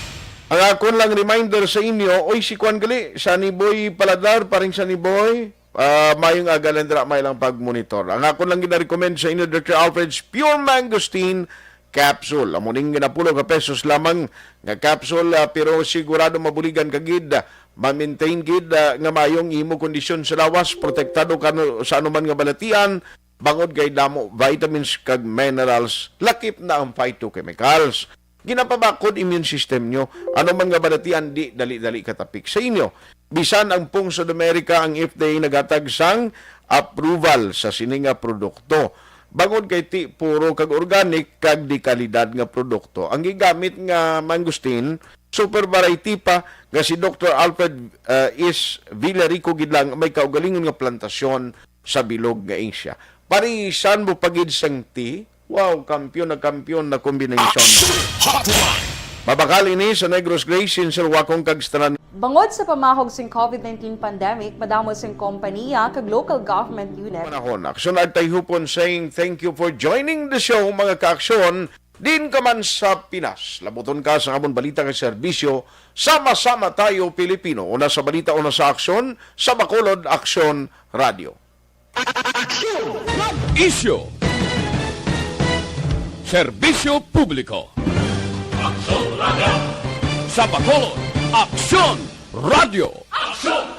Ang akon lang reminder sa inyo, oy, si Kwan gali, Sunny Boy Paladar, paring Sunny Boy. Ah, mayong aga lang dira, may lang pag-monitor. Ang akon lang gina-recommend sa inyo, Doctor Alfred's Pure Mangosteen Capsule. Amo ning ginapulo ka pesos lamang nga capsule, ah, pero sigurado mabuligan ka gid, ah, ma-maintain gid, ah, nga mayong imo kondisyon sa lawas, protektado ka no, sa anuman nga balatian, bangod kay damo vitamins kag minerals, lakip na ang phytochemicals. Ginapabakod immune system nyo. Ano man nga balatian, di dali-dali katapik sa inyo. Bisan ang Pungsod America, ang F D A naghatag sang approval sa sini nga produkto. Bangod kay ti puro kag organic kag di kalidad nga produkto ang gigamit nga mangosteen, super variety pa nga si Doctor Alfred, uh, is Villarico gid lang may kaugalingon nga plantasyon sa bilog nga Asia. Parisan mo pa gid sang tea, Wow, kampiyon na kampiyon na kombinasyon. Action Hotline. Mabakal ini sa Negros Grace, Sincere Wakong kag Stran. Bangod sa pamahog sing COVID nineteen pandemic, madamo sing kompaniya kag local government unit. Panahon, Aksyon Agtay Hupon saying thank you for joining the show, mga ka-aksyon. Din ka man sa Pinas, labuton ka sa amon balita kag serbisyo. Sama-sama tayo, Pilipino. Una sa balita, una sa aksyon, sa Bacolod Aksyon Radio. Aksyon! Isyu. Serbisyo publiko. Aksyon Radio. Sa Bacolod, Aksyon Radio. Aksyon!